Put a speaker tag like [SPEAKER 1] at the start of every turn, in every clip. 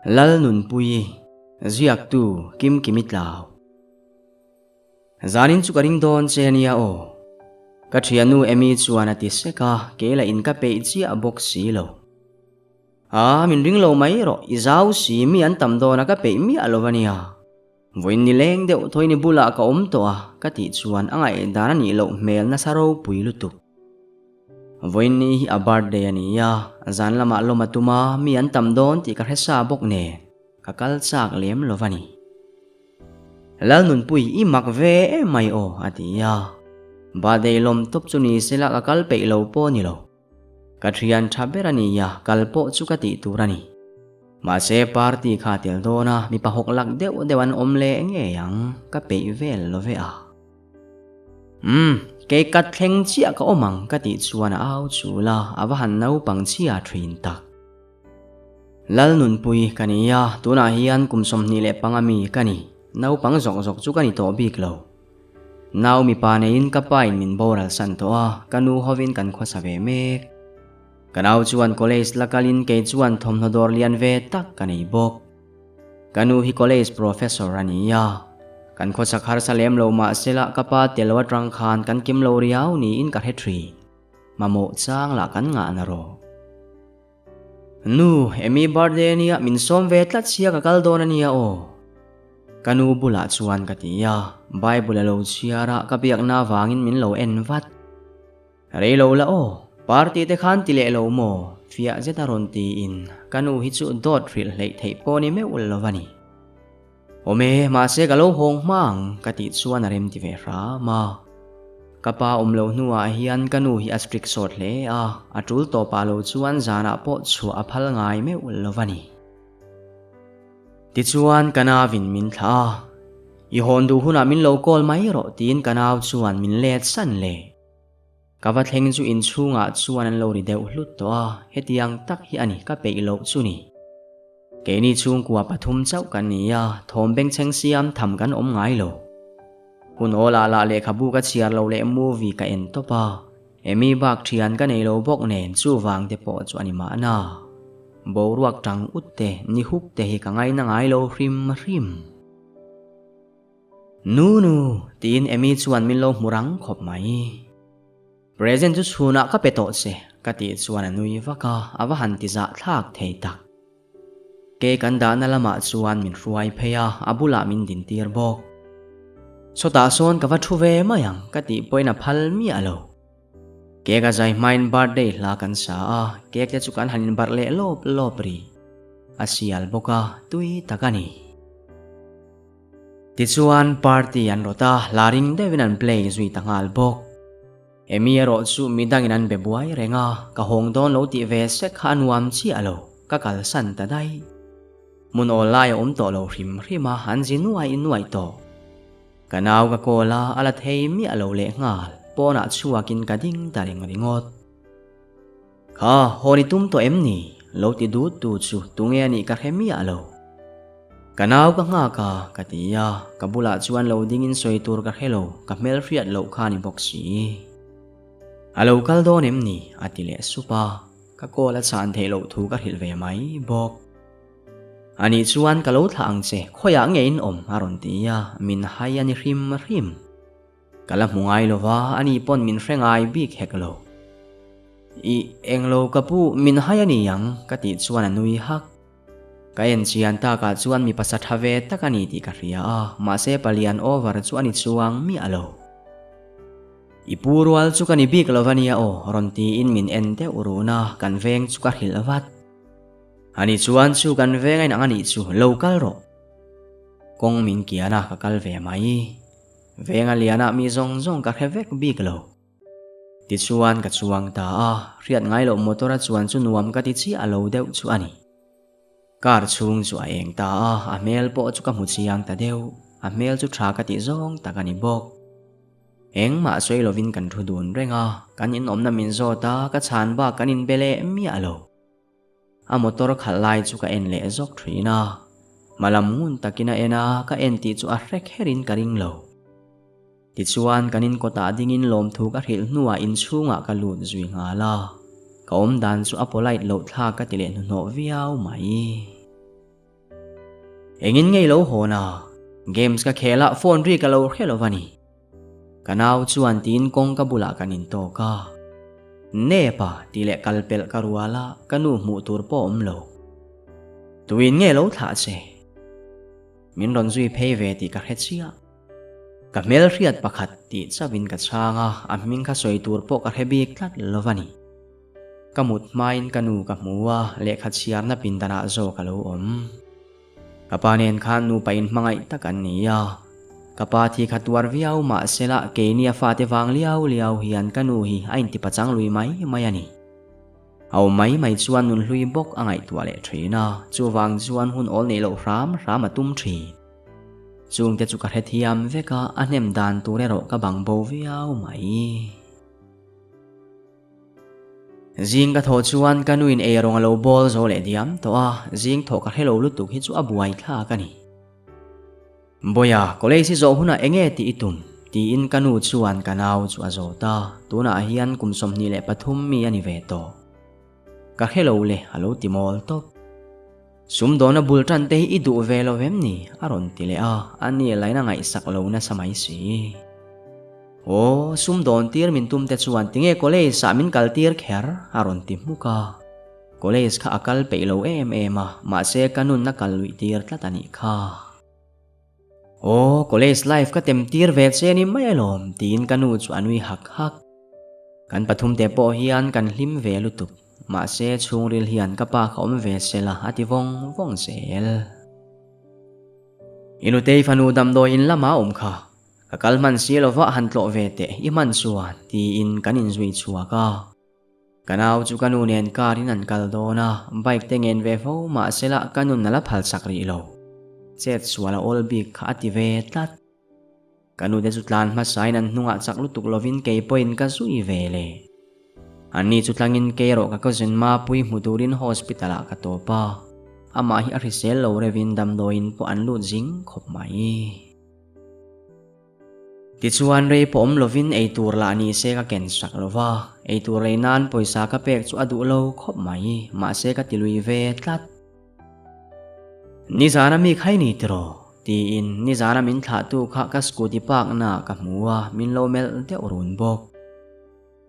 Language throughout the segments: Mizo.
[SPEAKER 1] Lalnunpuii, Ziaktu Kimkimi Tlau. Zanin chu ka ring dawn che ania aw. Ka thiannu Amy chuan a ti sek a, kei lah in ka peih chiah bawk si lo. Aa, min ring lo mai rawh, i zau si, mi an tam dawn a ka peih miah lo ania. Vawiin ni leng deuh thawi ni bulah ka awm tawh a, ka tih chuan a ngaihdan a nih loh hmel nasa ropui lutuk. Vawiin ni hi a birthday a ni a, zan lamah lawm a tum a, mi an tam dawn tih ka hre sa bawk nen, ka kal chak lem lo va ni. Lalnunpui i mak ve em mai aw, a ti a. Birthday lawm tawp chu ni sela ka kal peih lo pawh a ni lo. Ka thian tha ber a ni a, kal pawh chu ka tih tur a ni. Mahse party kha tel dawn a, mipa hawk lak deuh deuh an awm leh ngei ang, ka peih vel lo ve a. Umm, kei ka thleng chiah ka awm ang ka tih chuan a au chul a, a va han naupang chhia thin tak. Lalnunpui ka ni a, tunah hian kum 25 mi ka ni, naupang zawk zawk chu ka ni tawh bik lo. Nau mipa neiin ka pa in min boral san tawh a, ka nu hovin kan khawsa ve mek. Ka nau chuan college la kalin kei chuan thawmhnaw dawr lian ve tak ka nei bawk. Ka nu hi college professor a ni a, kan khawsak harsa lem lo mahsela ka pa tel atang khan kan kim lo riau niin ka hre thin. Mamawh chang lah kan ngah na rawh. Nu, Amy birthday ania min sawm ve tlat sia ka kal dawn ania aw. Ka nu bulah chuan ka ti a, Bible a lo chhiar a, ka biakna avangin min lo en vat. Rei lo la aw, party te khan ti leh lo maw? Fiah zet a rawn tiin ka nu hi chu dawt hrilh hleih theih pawh ni meuh lo a ni. Awm e, mahse ka lo hawng hma ang ka tih chuan a rem ti ve hram a. Ka pa awm loh hnuah hian ka nu hi a strict sawt hle a, a tul tawpah lo chuan zanah pawh chhuah a phal ngai meuh lo a ni. Tichuan ka nauin min thlah a, I hawn duh hunah min lo call mai rawh tiin ka nau chuan min let san leh. Ka va thleng chu inchhungah chuan an lo ri deuh hlut tawh a, hetiang tak hi a ni ka peih loh chu ni. Keini chhungkua pathum chauh kan ni a, thawm bengchheng siam tham kan awm ngai lo. Hun awlah lah lehkhabu ka chhiar lo leh movie ka en tawp a, Amy bak thian ka nei lo bawk nen chuvang te pawh chu a ni mahna. Boruak tang ut te, ni huk te hi ka ngaina ngai lo hrim hrim. Nu nu, tiin Amy chuan min lo hmu rang khawp mai. Present chu chhunah ka pe tawh che, ka tih chuan a nui vak a, a va han ti zah thlak thei tak. Ke kan dahna lamah chuan min hruai phei a, a bulah min din tir bawk. Sawtah sawn ka va thu ve mai ang, ka tih pawhin a phal miah lo. Ke ka zai hmain birthday hla kan sa a, cake te chu kan han inbarh leh lawp lawp rih. A sial bawk a, tui tak a ni. Tichuan party an rawt a, hla ring deuhin an play zui ta nghal bawk. Amy erawh chu midangin an be buai reng a, ka hawng dawn lo tih ve sek kha a nuam chiah lo, ka kalsan ta daih. Hmun awl lai a awm tawh lo hrim hrim a, an zi nuai nuai tawh. Ka nau ka call a, a la thei miah lo lehnghal, pawnah chhuakin ka ding ta reng ringawt. Kha, hawn i tum tawh em ni? Lo ti dut tu chu tunge a nih ka hre miah lo. Ka nau ka nghak a, ka ti a, ka bulah chuan lo dingin sawi tur ka hre lo, ka hmelhriat loh kha ni bawk si. A lo kal dawn em ni? a ti leh sup a, ka call a chhan theih loh thu ka hrilh ve mai bawk. Anih chuan ka lo thlah ang che, khawiah nge in awm? a rawn ti a, min hai a ni hrim hrim. Ka la hmu ngai lo va, ani pawn min hre ngai bik hek lo. I englo ka pu, min hai a ni ang, ka tih chuan a nui hak. Ka en chian takah chuan mi pasa tha ve tak a ni tih ka hria a, mahse palian over chu a ni chuang miah lo. I pu rual chu ka ni bik lo va nia aw, rawn tiin min en deuh run a, kan veng chu ka hrilh vat. Ani chuan chu kan veng a inang a nih chu, lo kal rawh. Kawng min kian a, ka kal ve mai. Venga lianah mi zawng zawng ka hre vek bik lo. Tichuan ka chuang ta a, hriat ngai loh motor a chuan chu nuam ka ti chiah lo deuh chu a ni. Car chhung chu a eng ta a, a hmel pawh chu ka hmu chiang ta deuh, a hmel chu tha ka tih zawng tak a ni bawk. Engmah sawi lovin kan thu dun reng a, kan inawmna min zawt a, ka chhan bak kan inbe leh miah lo. A motor khalh lai chu ka en leh zawk thin a, hmalam ngun takin a en a, ka en tih chu a hre kherin ka ring lo. Tichuan kan in kawtah dingin lawmthu ka hrilh hnuah inchhungah ka lut zui nghal a, ka awm dan chu a polite loh thlak ka ti leh hnuhnawh viau mai. Engin nge i lo hawn a? Games ka khel a, phone ri ka lo hre lo va ni. Ka nau chuan tiin kawngka bulah kan intawk a. Nep a tih leh kal pelh ka rual a, ka nu hmuh tur pawh awm lo. Tuin nge lo thlah che? Min rawn zui phei ve tih ka hre chiah. Ka hmelhriat pakhat tih chauhin ka chhang a, a hming kha sawi tur pawh ka hre bik tlat lo va ni. Ka mut hmain ka nu ka hmu a, lehkha chhiarna pindanah zawk a lo awm. Ka pa nen khan nupa inhmangaih tak an ni a, ka pa thi kha tuar viau mah sela keini a fate vang liau liau hian ka nu hi a intipachang lui mai mai a ni. A awm mai mai chuan nunhlui bawk a ngaihtuah leh thin a, chuvang chuan hun awl neih loh hram hram a tum thin. Chungte chu ka hrethiam vek a, a hnem dan tur erawh ka bang bo viau mai. Zing ka thawh chuan ka nuin eirawng a lo bawl zo leh diam tawh a, zing thawh ka hre lo lutuk hi chu a buai thlak a ni. Bawiha, college hi zawh hunah eng nge tih i tum? tiin ka nu chuan ka nau chu a zawt a, tunah hian kum 23 mi a ni ve tawh. Ka hre lo le, a lo ti mawl tawp. Sumdawna bul tan te hi i duh ve lo vem ni? a rawn ti leh a, a ni lain a ngaihsak lo nasa mai si. Aw, sumdawn tir min tum te chuan tinge college ah min kal tir kher? a rawn ti hmuk a. College kha a kal peih lo em em a, mahse ka nun a kal luih tir tlat a nih kha. Aw, college life ka tem tir ve che ni mai alawm tiin ka nu chu a nui hak hak. Kan pathum te pawh hian kan hlim ve lutuk, mahse chhungril hian ka pa kha awm ve sela a ti vawng vawng zel. I nutei fanu damdawi in lamah a awm kha. Ka kal hman si lova han tlawh ve teh i hman chuan tiin kan inzui chhuak a. Ka nau chu ka nu nen car in an kal dawn a, bike te ngen ve fo mahsela ka nun a la phal sak rih lo. Chet sual a awl bik kha a ti ve tlat. Ka nu te chu tlan hmasain an hnungah chak lutuk lovin kei pawhin ka zui ve le. Anni chu tlangin kei erawh ka cousin Mapui hmu turin hospital ah ka tawp a, amah hi a hrisel lo reuhin damdawiin pawh an lut zing khawp mai. Tichuan rei pawh awm lovin eitur lah ni se ka ken sak lo va, eitur lei nan pawisa ka pek chu a duh lo khawp mai, mahse ka ti lui ve tlat. Nizana mi khai ni tiraw? tiin nizana min thlahtu kha ka scooty park na ka hmu a, min lo melh deuh run bawk.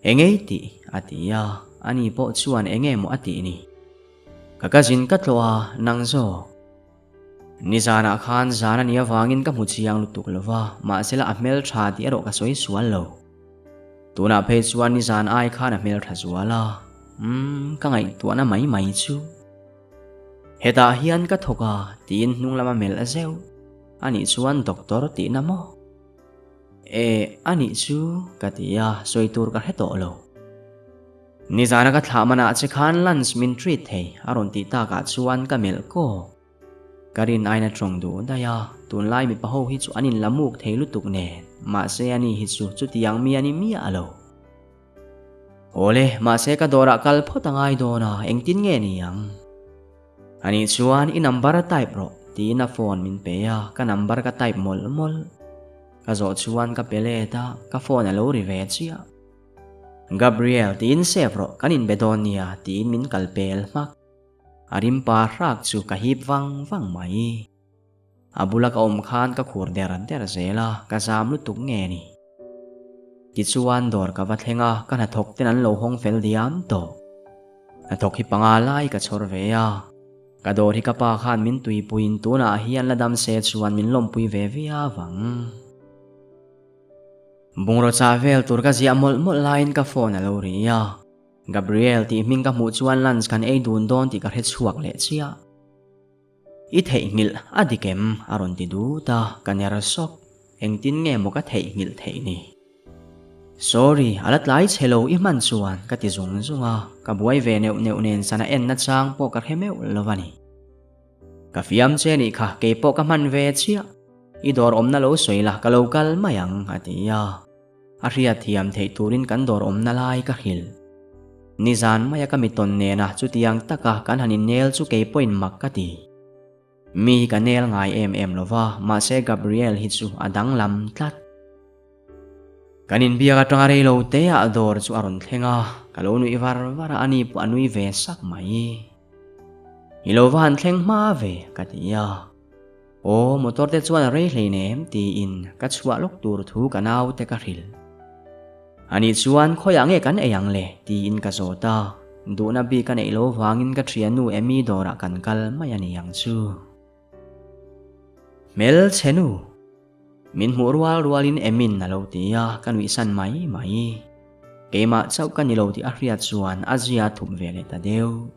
[SPEAKER 1] Engei tih? a ti a, ani pawh chuan enge maw a tih ni? Ka cousin ka tlawh a, nang zawk. Nizanah khan zan a nih avangin ka hmu chiang lutuk lo va, mahsela a hmeltha tih erawh ka sawi sual lo. Tunah phei chuan nizan ai khan a hmeltha zual a, umm, ka ngaihtuahna mai mai chu. Hetah hian ka thawk a, tiin hnung lama melh a zeuh. Anih chuan doctor tihna maw? E, anih chu, ka ti a, sawi tur ka hre tawh lo. Nizana ka thlah manah che khan lunch min treat thei a rawn tih takah chuan ka melh kawk. Ka rin aina tawng duh daih a, tunlai mipa ho hi chu an inla muk thei lutuk nen, mahse ani hi chu chutiang mi a ni miah lo. Awle, mahse ka dawrah kal phawt a ngai dawn a, engtin nge ni ang? Anih chuan i number a type rawh tiin a phone min pe a, ka number ka type mawlh mawlh. Ka zawh chuan ka pe let a, ka phone a lo ri ve chiah. Gabriel tiin save rawh kan inbe dawn nia tiin min kal pel hmak. A rimpa hrak chu ka hip vang vang mai. A bula ka awm khan ka khur der der zel a, ka zam lutuk nge ni. Tichuan dawr ka va thleng a, ka hnathawk ten an lo hawng fel diam tawh. Hnathawk hi panga lai ka chhawr ve a. Ka dawr hi ka pa khan min tuipuiin tunah hian la dam se chuan min lawmpui ve viau ang. Bungraw chah vel tur ka ziah mawlh mawlh laiin ka phone a lo ri a. Gabriel tih hming ka hmuh chuan lunch kan ei dun dawn tih ka hre chhuak leh chiah. I theihnghilh a dik em? a rawn ti dut a, ka ner sawk. Engtin nge maw ka theihnghilh theih ni? Sorry, a la tlai chhe lo i hman chuan ka ti zung zung a, ka buai ve neuh neuh nen sana en nachang pawh ka hre meuh lo a ni. Ka fiam che nih kha, keipawh ka hman ve chiah. I dawr awmna lo sawi la, ka lo kal mai ang, a ti a. A hriatthiam theih turin kan dawr awmna lai ka hrilh. Nizan maia ka mitawn nena chutiang taka kan han innel chu keipawhin mak ka ti. Mi hi ka nel ngai em em lo va, mahse Gabriel hi chu a danglam tlat. Kan inbiak atanga rei lo te ah dawr chu a rawn thleng a, ka lo nuih var var a, ani pawh a nui ve sak mai. I lo va han thleng hma ve, ka ti a. Aw, motor te chuan a rei hleinem tiin ka chhuah lawk tur thu ka naute ka hrilh. Anih chuan khawiah nge kan ei ang le? tiin ka zawt a, duhna bik a neih lo vangin ka thiannu Amy dawrah kan kal mai a ni ang chu. Hmelchhe nu! Min hmuh rual rualin Emin a lo ti a, ka nuihsan mai mai. Keimah chauh ka ni lo tih a hriat chuan a zia thup ve leh ta deuh.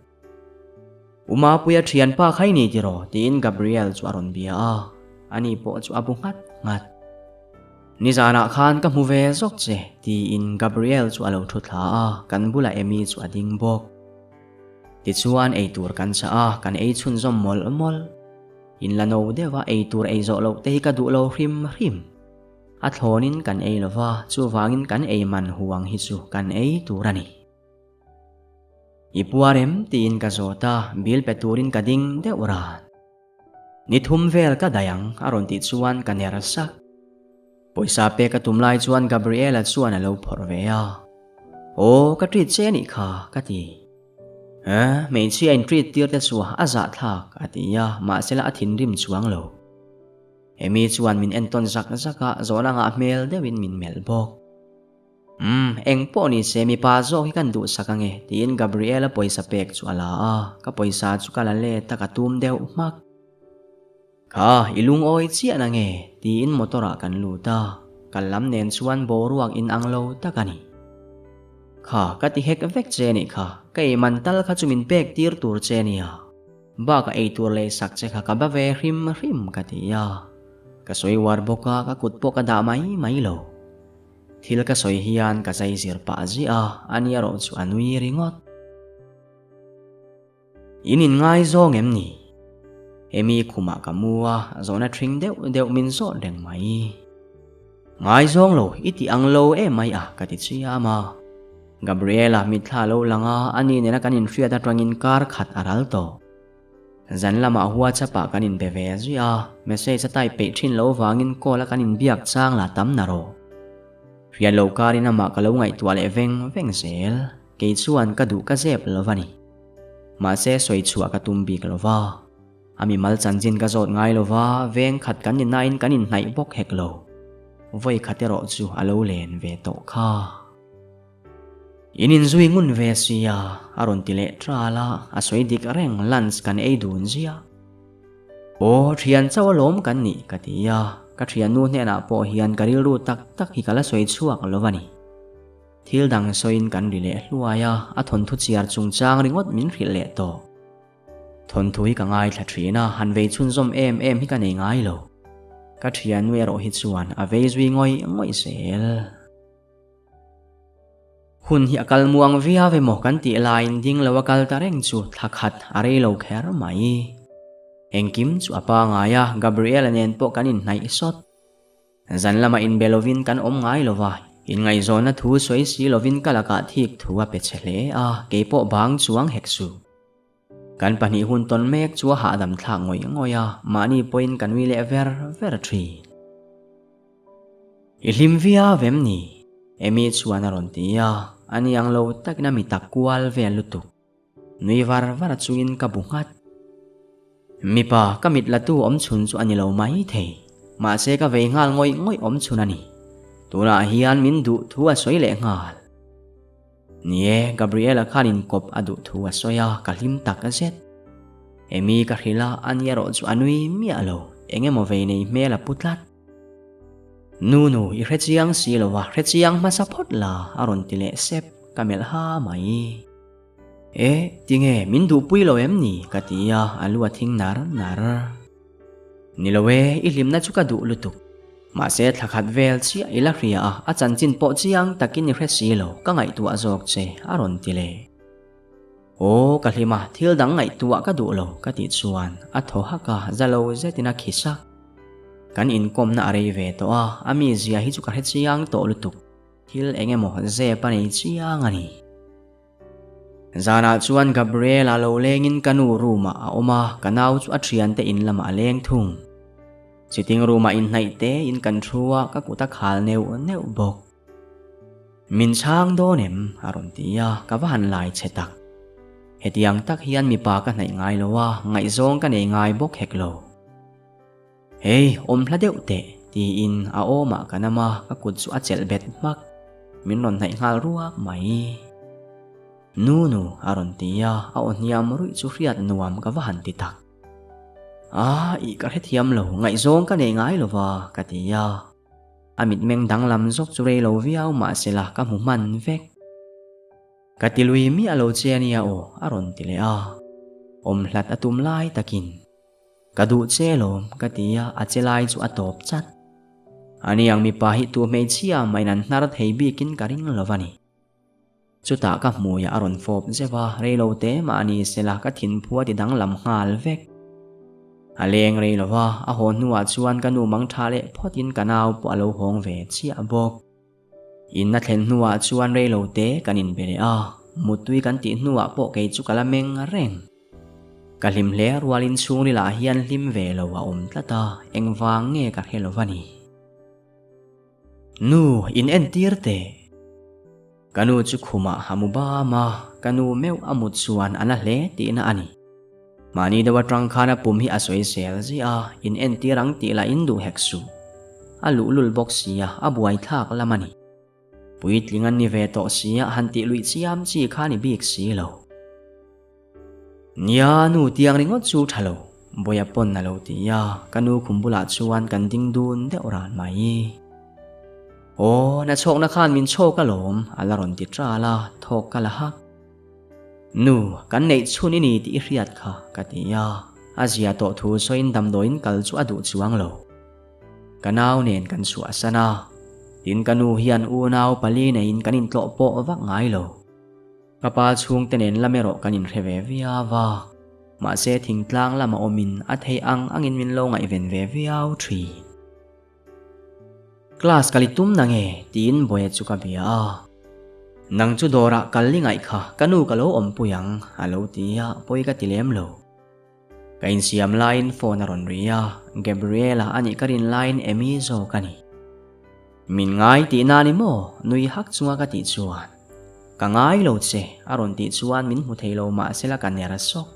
[SPEAKER 1] U Mapuia thianpa kha i ni tiraw? tiin Gabriel chu a rawn bia a, ani pawh chu a bu nghat nghat. Nizanah khan ka hmu ve zawk che, tiin Gabriel chu a lo thu thla a, kan bulah Amy chu a ding bawk. Tichuan eitur kan chah a, kan ei chhunzawm mawlh mawlh. In la no deuh a, eitur ei zawh loh te hi ka duh lo hrim hrim. A thlawnin kan ei lo va, chuvangin kan ei man huang hi chu kan ei tur a ni. I puar em? tiin ka zawt a, bill pe turin ka ding deuh ran. Ni thum vel ka daih ang a rawn tih chuan ka ner sak. Pawisa pek a tum lai chuan Gabriela chuan a lo phawrh ve a. Aw, ka treat che a nih kha, ka ti. Eh, hmeichhia in treat tir te chu a zahthlak, a ti a, mahsela a thinrim chuang lo. Amy chuan min entawn zak zak a, zawhna ngah hmel deuhin min melh bawk. Umm, eng pawh ni se mipa zawk hi kan duhsak ange, tiin Gabriela pawisa pek chu a la a, ka pawisa chu ka la let a ka tum deuh hmak. Kha, i lungawi chiah na nge? tiin motor ah kan lut a, kal lam nen chuan boruak in ang lo tak a ni. Kha, ka ti hek vek che nih kha, ka ei man tal kha chu min pek tir tur che nia. Bakah ei tur lei sak che kha ka ba ve hrim hrim ka ti a, ka sawi uar bawk a, ka kut pawh ka dah mai mai lo. Thil ka sawi hian ka zai zir pah ziah a, ani erawh chu a nui ringawt. In inngaizawng em ni? Amy khumah ka mu a, zawhna ṭhing deuh deuh min zawt reng mai. Ngaizawng lo, i ti ang lo em mai a, ka ti chiam a. Gabriela mitthla lo lang a, ani nena kan inhriat aṭangin kar khat a ral tawh. Zan lamah WhatsApp ah kan inbe ve zui a, message a type peih thin lo vangin call a kan inbiak chang la tam na rawh. Hriat loh karin amah ka lo ngaihtuah leh veng veng zel, kei chuan ka duh ka zep lo va ni. Mahse sawi chhuah ka tum bik lo va. A mimal chanchin ka zawt ngai lo va, veng khat kan ni nain kan inhnaih bawk hek lo. Vawi khat erawh chu a lo len ve tawh kha. In inzui ngun ve sia, a rawn ti leh tral a, a sawi dik reng lunch kan ei dun zia. Aw, thian chauh alawm kan nih, ka ti a, ka thiannu hnenah pawh hian ka rilru tak tak hi ka la sawi chhuak lo a ni. Thil dang sawiin kan ri leh hluai a, a thawnthu chiar chungchang ringawt min hrilh leh tawh. Thawnthu hi ka ngaithla thin a, han vei chhunzawm em em hi ka nei ngai lo. Ka thiannu erawh hi chuan a vei zui ngawih ngawih zel. Hun hi a kal muang viau emaw kan tih laiin ding lo a kal ta reng chu thla khat a rei lo kher mai. Engkim chu a pangai a, Gabriela nen pawh kan inhnaih sawt. Zan lamah inbe lovin kan awm ngai lo va, inngaihzawnna thu sawi si lovin ka lakah thik thu a pe che hle a, keipawh bang chuang hek suh. Kan pahnih hun tawn mek chu a hahdam thlak ngawih ngawih a, mahni pawhin ka nui leh ver ver thin. I hlim viau em ni? Amy chuan a rawn ti a, ani ang lo takin a mi tak kual vel lutuk. Nui var var chungin ka bu nghat. Mipa ka mit latu awm chhun chu a ni lo mai thei, mahse ka vei nghal ngawih ngawih awm chhun a ni. Tunah hian min duh thu a sawi leh nghal. Ni e, Gabriela khan inkawp a duh thu a sawi a, ka hlim tak zet. Amy ka hrilh a, ani erawh chu a nui miah lo, eng emaw vei nei hmel a pu tlat. Nu nu, i hre chiang si lo a, hre chiang hmasa phawt la, a rawn ti leh sep, ka melh ha mai. E, tinge, min duhpui lo em ni? ka ti a, a lu a thing nar nar. Ni lo e, i hlimna chu ka duh lutuk. Mahse, thla khat vel chiah i la hria a, a chanchin pawh chiang takin i hre si lo, ka ngaihtuah zawk che, a rawn ti leh. Aw, ka hlim a, thil dang ngaihtuah ka duh lo, ka tih chuan a thaw hak a, za lo zetin a khi sak. Kan inkawmna a rei ve tawh a, a mizia hi chu ka hre chiang tawh lutuk. Thil eng emaw zep a nei chiang a ni. Zanah chuan Gabriela lo lengin ka nu room ah a awm a, ka nau chu a thiante in lamah a leng thung. Sitting room ah inhnaih tein kan thu a, ka kut a khal neuh neuh bawk. Min chhang dawn em? a rawn ti a, ka va han lai che tak. Hetiang tak hian mipa ka hnaih ngai lo a, ngaihzawng ka nei ngai bawk hek lo. Hey, awm hla deuh teh, tiin a awmah ka nam a, ka kut chu a chelh bet hmak. Min rawn hnaih nghal ruak mai. Nu nu, a rawn ti a, a aw hniam ruih chu hriat nuam ka va han ti tak. A, ih ka hrethiam lo, ngaihzawng ka nei ngai lo va, ka ti a. A mitmeng danglam zawk chu rei lo viau mahsela ka hmu hman vek. Ka ti lui miah lo che ania aw, a rawn ti leh a. Awm hlat a tum lai takin. Ka duh che lawm, ka ti a, a che lai chu a tawp chat. Ani ang mipa hi tu hmeichhia mahin an hnar thei bikin ka ring lo a ni. Chutah ka hmuiah a rawn fawp zeuh a, reilo te mahni sela ka thinphu a ti danglam nghal vek. A leng rei lo va, a haw hnuah chuan ka nu mang tha leh phawtin ka nau pawh a lo hawng ve chiah bawk. In a thlen hnuah chuan reilo te kan inbe leh a, muttui kan tih hnuah pawh kei chu ka la meng reng. Ka hlim hle rualin chhungrilah hian hlim ve lo a awm tlat a, engvang nge ka hre lo va ni. Nu, in entir teh. Ka nu chu khumah a mu bam a, ka nu meuh a mut chuan a na hle tihna a ni. Mahni deuh atang khan a pum hi a sawi zel ziah a, in entir ang tih lah in duh hek suh. A luhlul bawk sia, a buaithlak lam a ni. Puitling an ni ve tawh sia, han tih luih chiam chi kha ni bik si lo. Nia, nu tiang ringawt chu tha lo, Bawia pawn a lo ti a, ka nu khum bulah chuan kan ding dun deuh ran mai. Aw, na chhawkna khan min chhawk alawm, a la rawn ti ṭal a, thawk ka la hak. Nu, kan neih chhun i ni tih i hriat kha, ka ti a, a zia tawh thu sawiin damdawiin kal chu a duh chuang lo. Ka nau nen kan chhuahsan a, tin ka nu hian unau pali neiin kan intlawh pawh vak ngai lo. Ka pa chhungte nen lam erawh kan inhre ve viau a, mahse thingtlang lama awmin a theih ang angin min lo ngaihven ve viau thin. Class ka li tum na nge? tiin Bawia chu ka bia a. Nang chu dawrah kal li ngaih kha ka nu ka lo awmpui ang, a lo ti a, pawi ka ti lem lo. Ka insiam laiin phone a rawn ri a, Gabriela a nih ka rin laiin Amy zawk a ni. Min ngai tihna ni maw? Nui hak chunga ka tih chuan. Ka ngai lo che, a rawn tih chuan min hmu thei lo mahsela ka ner sawk.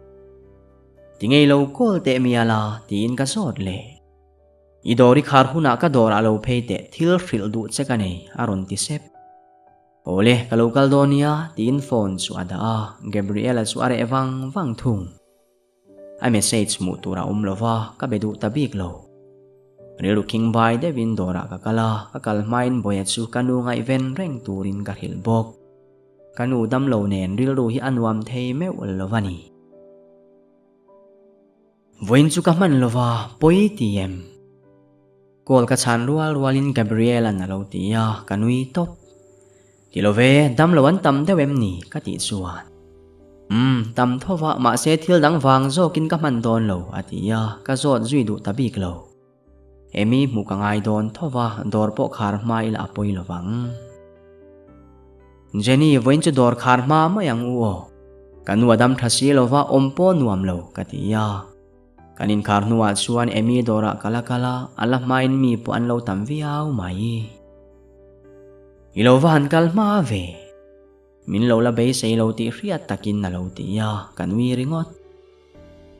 [SPEAKER 1] Ti ngei lo call teh mial a, tiin ka zawt leh. I dawr i khar hunah ka dawrah lo phei teh, thil hrilh duh che ka nei, a rawn ti sep. Awle, ka lo kal dawn nia, tiin phone chu a dah a, Gabriela chu a reh vang vang thung. A message hmuh tur a awm lo va, ka be duh ta bik lo. Rilru khing bai deuhin dawrah ka kal a, ka kal hmain Bawia chu ka nu ngaihven reng turin ka hrilh bawk. Ka nu damlo nen rilru hi a nuam thei meuh lo va ni. Vawiin chu ka hman lo va, pawi ti em? Call ka chhan rual rualin Gabriel-a'n a lo ti a, ka nui tawp. Ti lo ve, dam lo an tam deuh em ni? ka tih chuan. Umm, tam tho va, mahse thil dang vang zawkin ka hman dawn lo, a ti a, ka zawt zui duh ta bik lo. Amy hmuh ka ngai dawn tho va, dawr pawh khar hma ila a pawi lo vang. Jenny, vawiin chu dawr khar hma mai ang u aw. Ka nu a dam tha si lo va, awm pawh nuam lo, ka ti a. Kan inkhar hnuah chuan Amy dawrah ka la kal a, a la hmain mi pawh an lo tam viau mai. I lo va han kal hma ve. Min lo la beisei lo tih hriat takin a lo ti a, ka nui ringawt.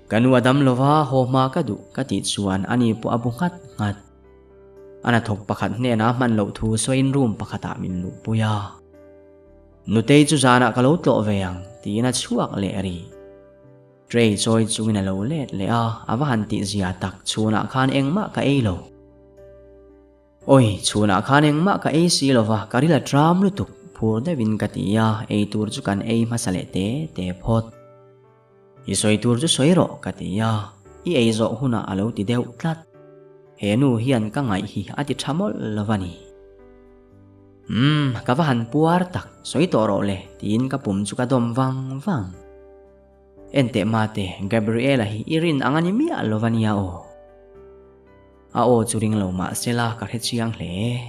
[SPEAKER 1] Ka nu a dam lo va, haw hma ka duh ka tih chuan ani pawh a bu nghat nghat. A hnathawk pakhat hnenah hman loh thu sawiin room pakhatah min luhpui a. Nutei chu zanah ka lo tlawh ve ang tiin a chhuak leh rih. Tray chawi chungin a lo let leh a, a va han tih zia tak, chhunah khan engmah ka ei lo. Awi, chhunah khan engmah ka ei si lo va, ka ril a tram lutuk, phur deuhin ka ti a, ei tur chu kan ei hmasa leh te te phawt. I sawi tur chu sawi rawh, ka ti a, i ei zawh hunah a lo ti deuh tlat. He nu hian ka ngaih hi a ti tha mawlh lo va ni. Umm, ka va han puar tak, sawi tawh rawh le, tiin ka pum chu ka dawm vang vang. Enteh mate, Gabriela hi i rin ang a ni miah lo va nia aw. A aw chu ring lo mah sela ka hre chiang hle.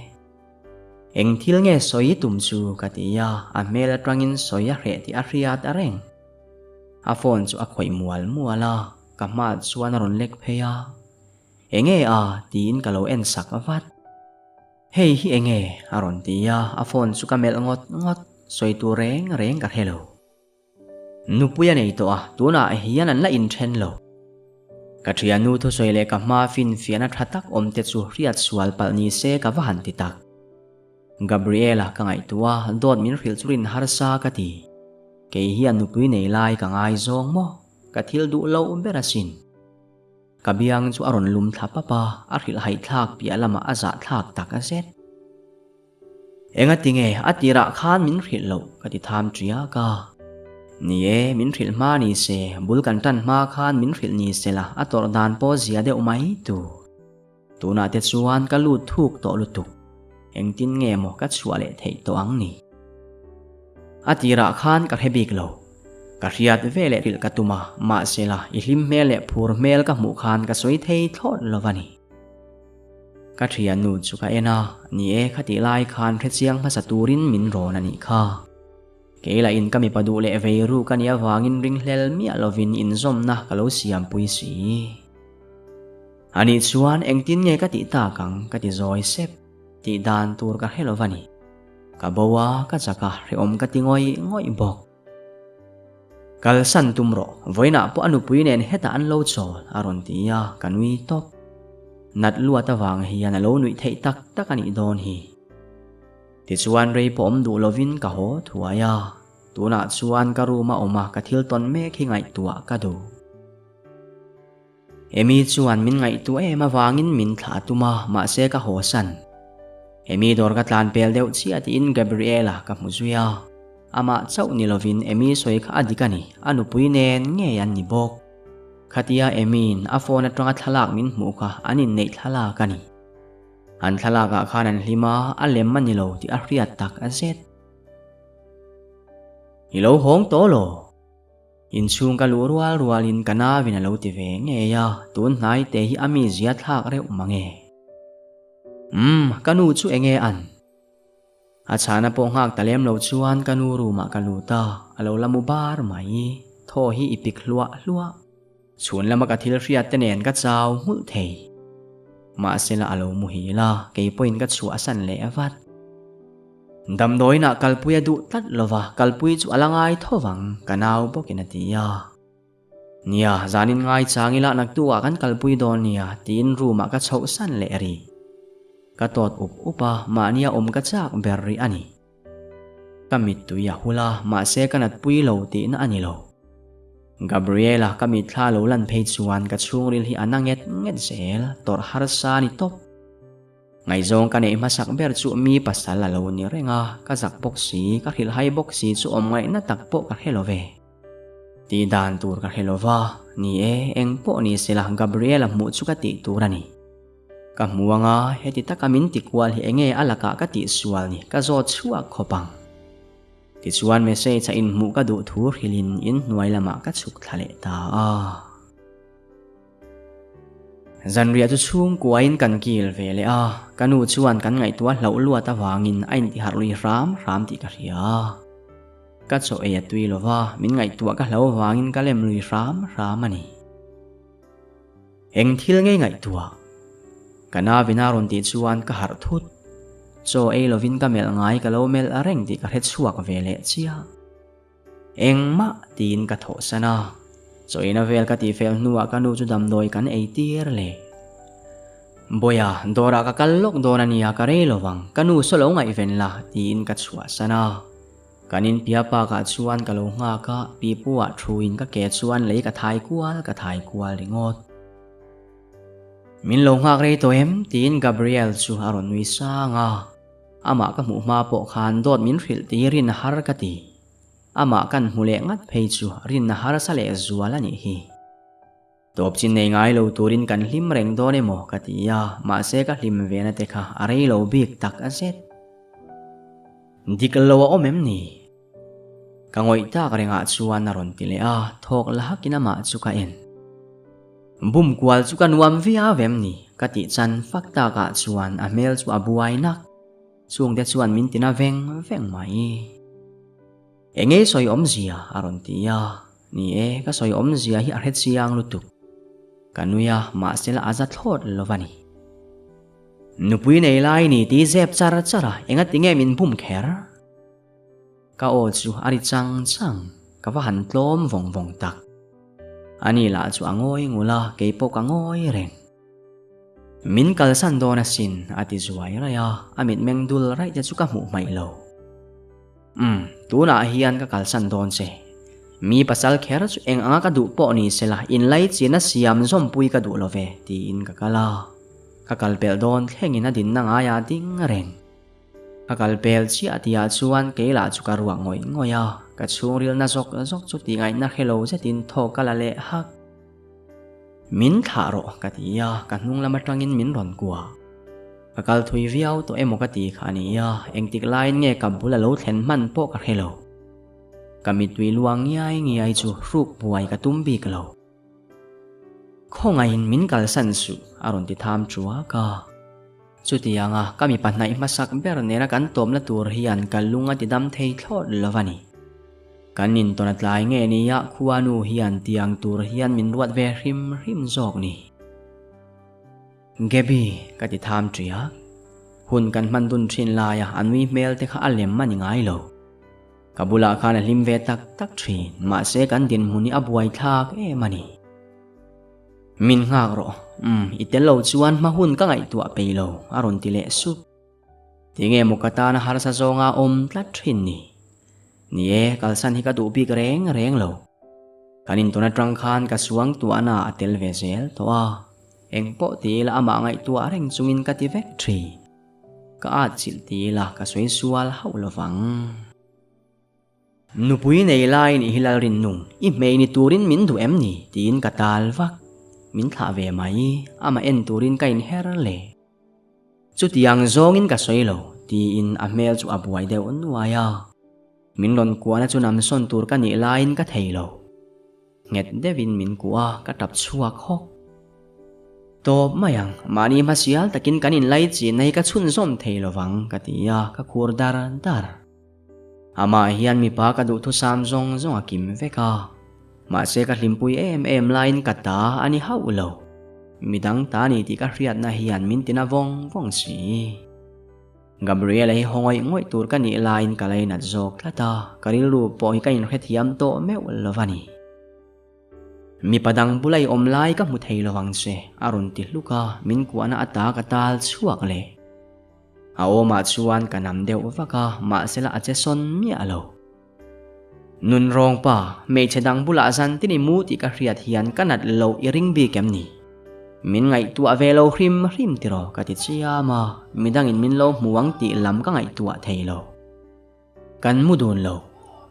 [SPEAKER 1] Eng thil nge sawi tum chu ka ti a, a hmel atangin sawi a hreh tih a hriat a reng. A phone chu a khawih mual mual a, ka hmaah chuan a rawn lek phei a. Enge a? tiin ka lo en sak vat. Hei hi enge? a rawn ti a, a phone chu ka melh ngawt ngawt, sawi tur reng reng ka hre lo. Nupui a nei tawh a, tunah hian an la inthen lo. Ka thiannu thusawi leh ka hma finfiahna tha tak awm te chu hriat sual palh ni se ka va han ti tak. Gabriela ka ngaihtuah a, dawt min hrilh chu rin harsa ka ti. Kei hian nupui nei lai ka ngaizawng maw? Ka thil duh loh ber asin. Ka biang chu a rawn lum thla pap a, a hrilhhaihthlak piah lamah a zahthlak tak a zet. Engatinge a tirah khan min hrilh loh ka ti tham ṭiak a. Ni e, min hrilh hma ni se, bul kan ṭan hma khan min hrilh ni se la, a tawrh dan pawh zia deuh mai tur. Tunah te chuan ka lut thuk tawh lutuk. Engtin nge maw ka chhuah leh theih tawh ang ni? A tirah khan ka hre bik lo. Ka hriat ve leh hrilh ka tum a, mahse la, i hlim hmel leh phur hmel ka hmuh khan ka sawi thei thlawt lo a ni. Ka thiannu chu ka en a, ni e khatih lai khan hrechiang hmasa turin min rawn a nih kha. Kei lah in ka mipa duh leh vei ruk a nih avangin ringhlel miah lovin inzawmna ka lo siampui si. Anih chuan engtin nge ka tih tak ang ka ti zawi sep, tih dan tur ka hre lo va ni. Ka bo a, ka chak a, hrehawm ka ti ngawih ngawih bawk. Kalsan tum rawh, vawiinah pawh a nupui nen hetah an lo chawl a rawn ti a, ka nui tawp. Nat luat avang hian a lo nuih theih tak tak a nih dawn hi. Tichuan rei pawh awm duh lovin ka haw thuai a, tunah chuan ka room a awm a ka thil tawn mek hi ngaihtuah ka duh. Amy chuan min ngaihtuah em avangin min thlah a tum a, mahse ka haw san. Amy dawr ka tlan pel deuh chiah tiin Gabriela ka hmu zui a. Amah chauh ni lovin Amy sawi kha a dik a ni, a nupui nen ngei an ni bawk. Khatia Amy'n a phone atanga thlalak min hmuh kha an inneih thlalak a ni. An thlalakah khan an hlim a, a lem a ni lo tih a hriat tak a zet. I lo hawng tawh law? Inchhung ka luh rual rualin ka nauin a lo ti ve ngei a, tun hnai te hi a mizia thlak reuh mange. Umm, ka nu chu enge an? A chhana pawh nghak ta lem lo chuan ka nu room ah ka lut a, a lo la mu bar mai. Thaw hi i pik hluah hluah. Chhun lama ka thil hriat te nen ka chau nghulh thei. Mahsela a lo muhil a, kei pawhin ka chhuah san leh vat. Damdawiinah kalpui a duh tlat lova, kalpui chu a la ngai tho vang, ka nau bawkin a ti a. Nia, zanin ngai chang ila naktukah kan kalpui dawn nia, tiin room-ah ka chhoh san leh rih. Ka tawt up up a, mahnia awm ka chak ber rih a ni. Ka mittui a hul a, mahse ka natpui lo tihna a ni lo. Gabriela ka mitthla lo lan phei chuan ka chhungril hi a na nget nget zel, tawrh harsa a ni tawp. Ngaihzawng ka neih hmasak ber chu mi pasal a lo ni reng a, ka zak bawk si, ka hrilhhai bawk si chu awm ngaihna tak pawh ka hre lo ve. Tih dan tur ka hre lo va, ni e, eng pawh ni se la Gabriela hmuh chu ka tih tur a ni. Ka hmu ang a, heti taka min ti kual hi enge a lakah ka tih sual ni, ka zawt chhuak khawp ang. Tichuan message a inhmuh ka duh thu hrilhin inhnuai lamah ka chhuk thla leh ta a. Zanriah chu chhungkuain kan kil ve leh a, ka nu chuan kan ngaihtuah hlauh luat avangin a intiharh lui hram hram tih ka hria. Ka chaw ei a tui lo va, min ngaihtuah ka hlo avangin ka lem lui hram hram a ni. Eng thil ngei ngaihtuah? Ka navina rawn tih chuan ka harh thut. Chaw ei lovin ka melh ngai ka lo melh reng tih ka hre chhuak ve leh chiah. Engmah tiin ka thawhsan a, chawina vel ka tihfel hnuah ka nu chu damdawi kan ei tir leh. Bawiha, dawrah ka kal lawk dawn a nia ka rei lovang, ka nu saw lo ngaihven la tiin ka chhuahsan a. Kan inpia pakah chuan ka lo nghak a, pipuah thuin ka ke chuan lei ka thai kual ka thai kual ringawt. Min lo nghak rei tawh em? tiin Gabriel chu a rawn nui sang a. Amah ka hmuh hma pawh khan dawt min hrilh tih rin a har ka ti. Amah kan hmu leh ngat phei chu rin a harsa leh zual a nih hi. Tawp chin nei ngai lo turin kan hlim reng dawn emaw ka ti a, mahse ka hlim ve na te kha a rei lo bik tak a zet. Dik lo a awm em ni? Ka ngawih tak rengah chuan a rawn ti leh a, thawk la hakin amah chu ka en. Bum kual chu ka nuam viau em ni? Ka tih chan fak takah chuan a hmel chu a buai nak. Chungte chuan min tina veng veng mai. Enge sawi awmzia? A rawn ti a. Ni e, ka sawi awmzia hi a hre chiang lutuk. Ka nui a, mahse la a za thlawt lo va ni. Nupui nei lai ni ti zep char char a, engati nge min bum kher? Ka aw chu a ri chang chang, ka va han tlawm vawng vawng tak. Ani lah chu a ngawi ngul a, keipawh ka ngawi reng. Min kalsan dawn asin, a ti zuai raih a, a mitmeng dul raih te chu ka hmuh hmaih lo. Umm, tunah hian ka kalsan dawn che. Mi pasal kher chu eng anga ka duh pawh ni sela, inlaichin a siam zawmpui ka duh lo ve, tiin ka kal a. Ka kal pelh dawn thlengin a dinna ngaia ding reng. Ka kal pel chiah tihah chuan kei lah chu ka ruah ngawih ngawih a, ka chhungrilna zawk zawk chu tihngaihna hre lo zetin thaw ka la leh hak. Min thlah rawh ka ti a, ka hnung lam atangin min rawn kuah. Ka kal thui viau tawh emaw ka ti kha a ni a, engtik laiin nge ka bul a lo thlen hman pawh ka hre lo. Ka mittui luang ngiai ngiai chu hruk buai ka tum bik lo. Khawngaihin min kalsan suh a rawn ti tham chuak a. Chutianga ka mipa hnaih hmasak ber nena kan tawmna tur hian ka lung a ti dam thei thlawt lo a ni. Kan intawn a tlai nge nia khuanu hian tiang tur hian min ruat ve hrim hrim zawk ni. Gaby ka ti tham ṭiak. Hun kan hman dun ṭhin laia a nui hmel te kha a lem a ni ngai lo. Ka bulah khan a hlim ve tak tak thin, mahse kan dinhmun hi a buai thlak em a ni. Min nghak rawh, umm, i tel lo chuan hma hun ka ngaihtuah pei lo, a rawn ti leh sup. Tinge maw ka tana harsa zawnga awm tlat thin ni? Ni e, kalsan hi ka duh bik reng reng lo. Kan intawn atang khan ka suang tuahna a tel ve zel tawh a, engpawh ti ila amah ngaihtuah reng chungin ka ti vek thin. Ka at chilh ti ila ka sawi sual hauh lo vang. Nupui nei lai nih hi Lalrinnung, i hmei ni turin min duh em ni? tiin ka tal vak. Min thlah ve mai, amah en turin ka inher le. Chutiang zawngin ka sawi lo, tiin a hmel chu a buai deuh nuai a. Min rawn kuahna chu namsawn tur ka nih laiin ka thei lo. Nghet deuhin min kuah a, ka tap chhuak hawk. Tawp mai ang, mahni hmasial takin kan inlai chin na hi ka chhunzawm thei lo vang, ka ti a, ka khur dar dar. Amah hian mipa ka duhthusam zawng zawng a kim vek a, mahse ka hlimpui em em laiin ka ta a ni hauh lo. Midang ta ni tih ka hriatna hian min tina vawng vawng si. Gabriela hi haw ngawih ngawih tur ka nih laiin ka lainat zawk tlat a, ka rilru pawh hi ka inhrethiam tawh meuh lo a ni. Mipa dang bula i awm lai ka hmu thei lo ang che, a rawn ti hluk a, min kuahna ata ka tal chhuak leh. A awmah chuan ka nam deuh vak a, mahsela a che sawn miah lo. Nunrawng pa, hmeichhe dang bulah zan tin i mu tih ka hriat hian ka nat loh i ring bik em ni? Min ngaihtuah ve lo hrim hrim tiraw ka ti chiam a, midangin min lo hmu ang tih lam ka ngaihtuah thei lo. Kan mu dun lo,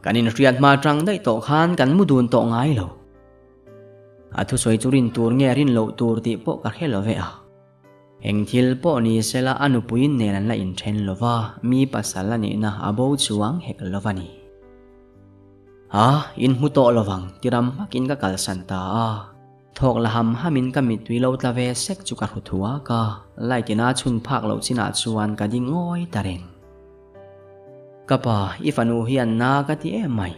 [SPEAKER 1] kan inhriat hma tang daih tawh khan kan mu dun tawh ngai lo. A thusawi chu rin tur nge rin loh tur tih pawh ka hre lo ve a. Eng thil pawh ni sela a nupui nen an la inthen lo va, mi pasal a nihna a bo chuang hek lo va ni. A, in hmu tawh lo vang ti ram hmakin ka kalsan ta a. Thawk la ham hamin ka mittui lo tla ve sek chu ka hru thuak a, light ina chhun phak loh chinah chuan ka ding ngawi ta reng. Ka pa, i fanu hian na ka ti em mai.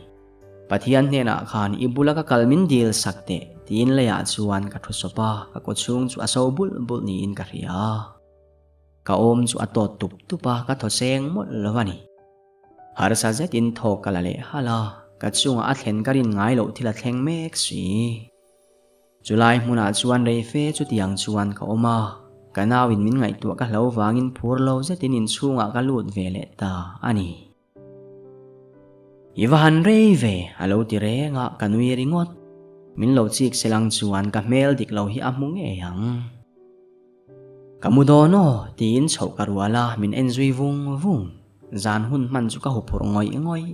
[SPEAKER 1] Pathian hnenah khan i bula ka kal min dil sak teh tiin leiah chuan ka thu sawp a, ka kaw chhung chu a so bulh bulh niin ka hria a. Ka awm chu a tawt tup tup a, ka thaw seng mawlh lo a ni. Harsa zetin thawk ka la leh halh a, ka chungah a thlen ka rin ngai loh thil a thleng mek si. Chulai hmunah chuan rei fe chutiang chuan ka awm a, ka nauin min ngaihtuah ka hlo vangin phur lo zetin inchhungah ka lut ve leh ta a ni. I va han rei ve, a lo ti reng a, ka nui ringawt. Min lo chik selang chuan ka hmel dik lo hi a hmu ngei ang. Ka mu dawn aw, tiin chhoh ka rual a, min en zui vung vung. Zan hun hman chu ka huphurh ngawih ngawih.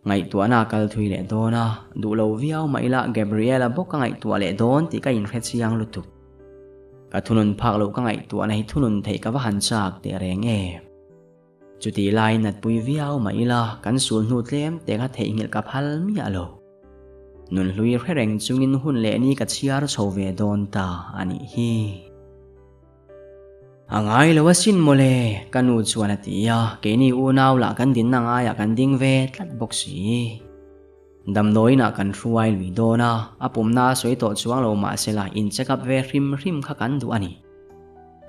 [SPEAKER 1] Ngaihtuahna a kal thui leh dawn a, duh lo viau mah ila Gabriela bawk ka ngaihtuah leh dawn tih ka inhre chiang lutuk. Ka thunun phak loh ka ngaihtuahna hi thunun theih ka va han chak teh reng em. Chutih laiin natpui viau mah ila kan sul hnu tlem te kha theihnghilh ka phal miah lo. Nunhlui hre reng chungin hun leh ni ka chhiar chho ve dawn ta a nih hi. A ngai lo asin mawle, ka nu chuan a ti a, keini unau lah kan dinna ngaiah kan ding ve tlat bawk si. Damdawiinah kan hruai lui dawn a, a pumna a sawi tawh chuang lo mahsela in check up ve hrim hrim kha kan duh a ni.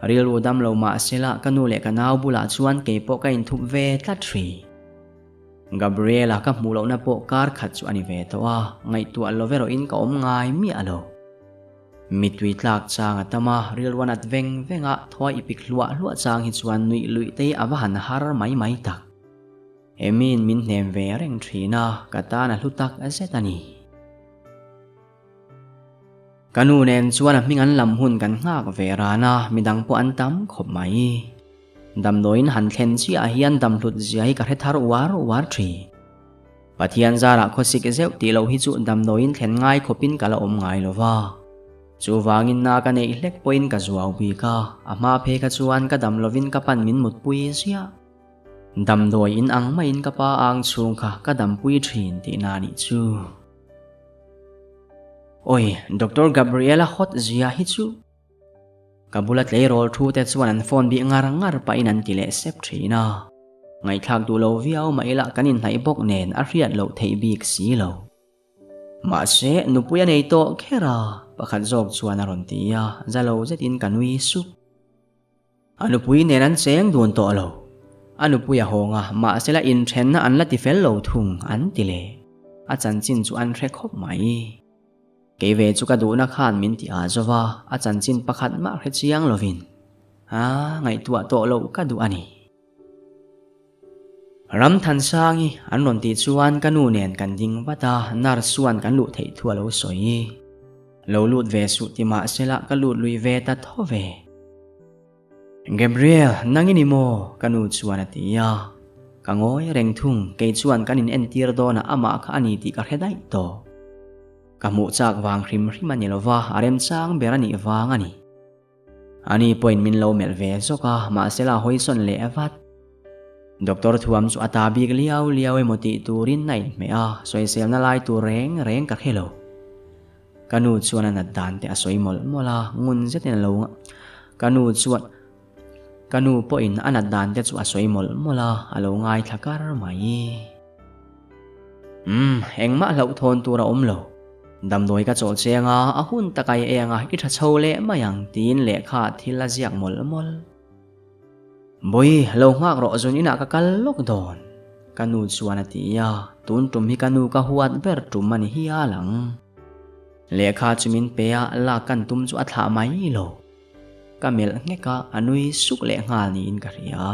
[SPEAKER 1] Rilru dam lo mahsela ka nu leh ka nau bulah chuan keipawh ka inthup ve tlat hri. Gabriela ka hmuh lohna pawh kar khat chu a ni ve tawh a, ngaihtuah lo erawhin ka awm ngai miah lo. Mittui tlak chang a tam a, rilru a nat veng veng a, thaw a ipik hluah hluah chang hi chuan nuih luih te hi a va han har mai mai tak. Emi'n min hnem ve reng thin a, ka tan a hlu tak zet a ni. Ka nu nen chuan a hming an lam hun kan nghak ve ran a, midang pawh an tam khawp mai. Damdawiin han thlen chiah hian damhlut zia hi ka hre thar uar uar thin. Pathian zarah khawsik zeuh tih loh hi chu damdawiin thlen ngai khawpin ka la awm ngai lo va. Chuvangin na ka neih hlek pawhin ka zuau bik a, a hma phei kha chuan ka dam lovin ka pan min mutpui ziah. Damdawi in ang maiin ka pa ang chhung kha ka dampui thin tihna nih chu. Oi, Doctor Gabriela hot zia hi chu. Ka bula tleirawl thu te chuan an phone bih ngar ngar pahin an ti leh sep thin a. Ngaihthlak duh lo viau mah ila kan inhnaih bawk nen a hriat loh theih bik si lo. Mahse, nupui a nei tawh kher a, pakhat zawk chuan a rawn ti a, za lo zetin ka nui sup. A nupui nen an cheng dun tawh lo. A nupui a hawng a, mahsela inthenna an la ti fel lo thung, an ti leh. A chanchin chu an hre khawp mai. Kei ve chu ka duhna khan min ti ah zo va, a chanchin pakhat mah hre chiang lovin a ngaihtuah tawh loh ka duh a ni. Ramthansangi an rawn tih chuan ka nu nen kan ding vat a, nurse chuan kan luh theih thu a lo sawi. Lo lut ve suh ti mahsela ka lut lui ve ta tho ve. Gabriel, nang i ni maw? Ka nu chuan a ti a. Ka ngawi reng thung, kei chuan kan in entir dawn a amah kha a ni tih ka hre daih tawh. Ka hmuh chak vang hrim hrim a ni lova, a remchang ber a nih vang a ni. Ani pawhin min lo melh ve zawk a, mahse la hawisawn leh vat. Doctor thuam chu a ta bik liau liau emaw tih turin a inhmeh a, sawiselna lai tur reng reng ka hre lo. Ka nu chuan a nat dan te a sawi mawlh mawlh a, ngun zetin a lo Ka nu chuan Ka nu pawhin a nat dan te chu a sawi mawlh mawlh a, a lo ngaithla kar mai. Umm, engmah hlauhthawn tur a awm lo. Damdawi ka chawh cheng a, a hun taka i eng a, i tha chho leh mai ang tiin lehkha thil a ziak mawlh mawlh. Bawi, lo nghak rawh zun inah ka kal lawk dawn. Ka nu chuan a ti a, tun tum hi ka nu ka huat ber tum a ni hial ang. Lehkha chu min pe a, lak kan tum chu a thlah mai lo. Ka melh nghek a, a nui suk leh nghal niin ka hria.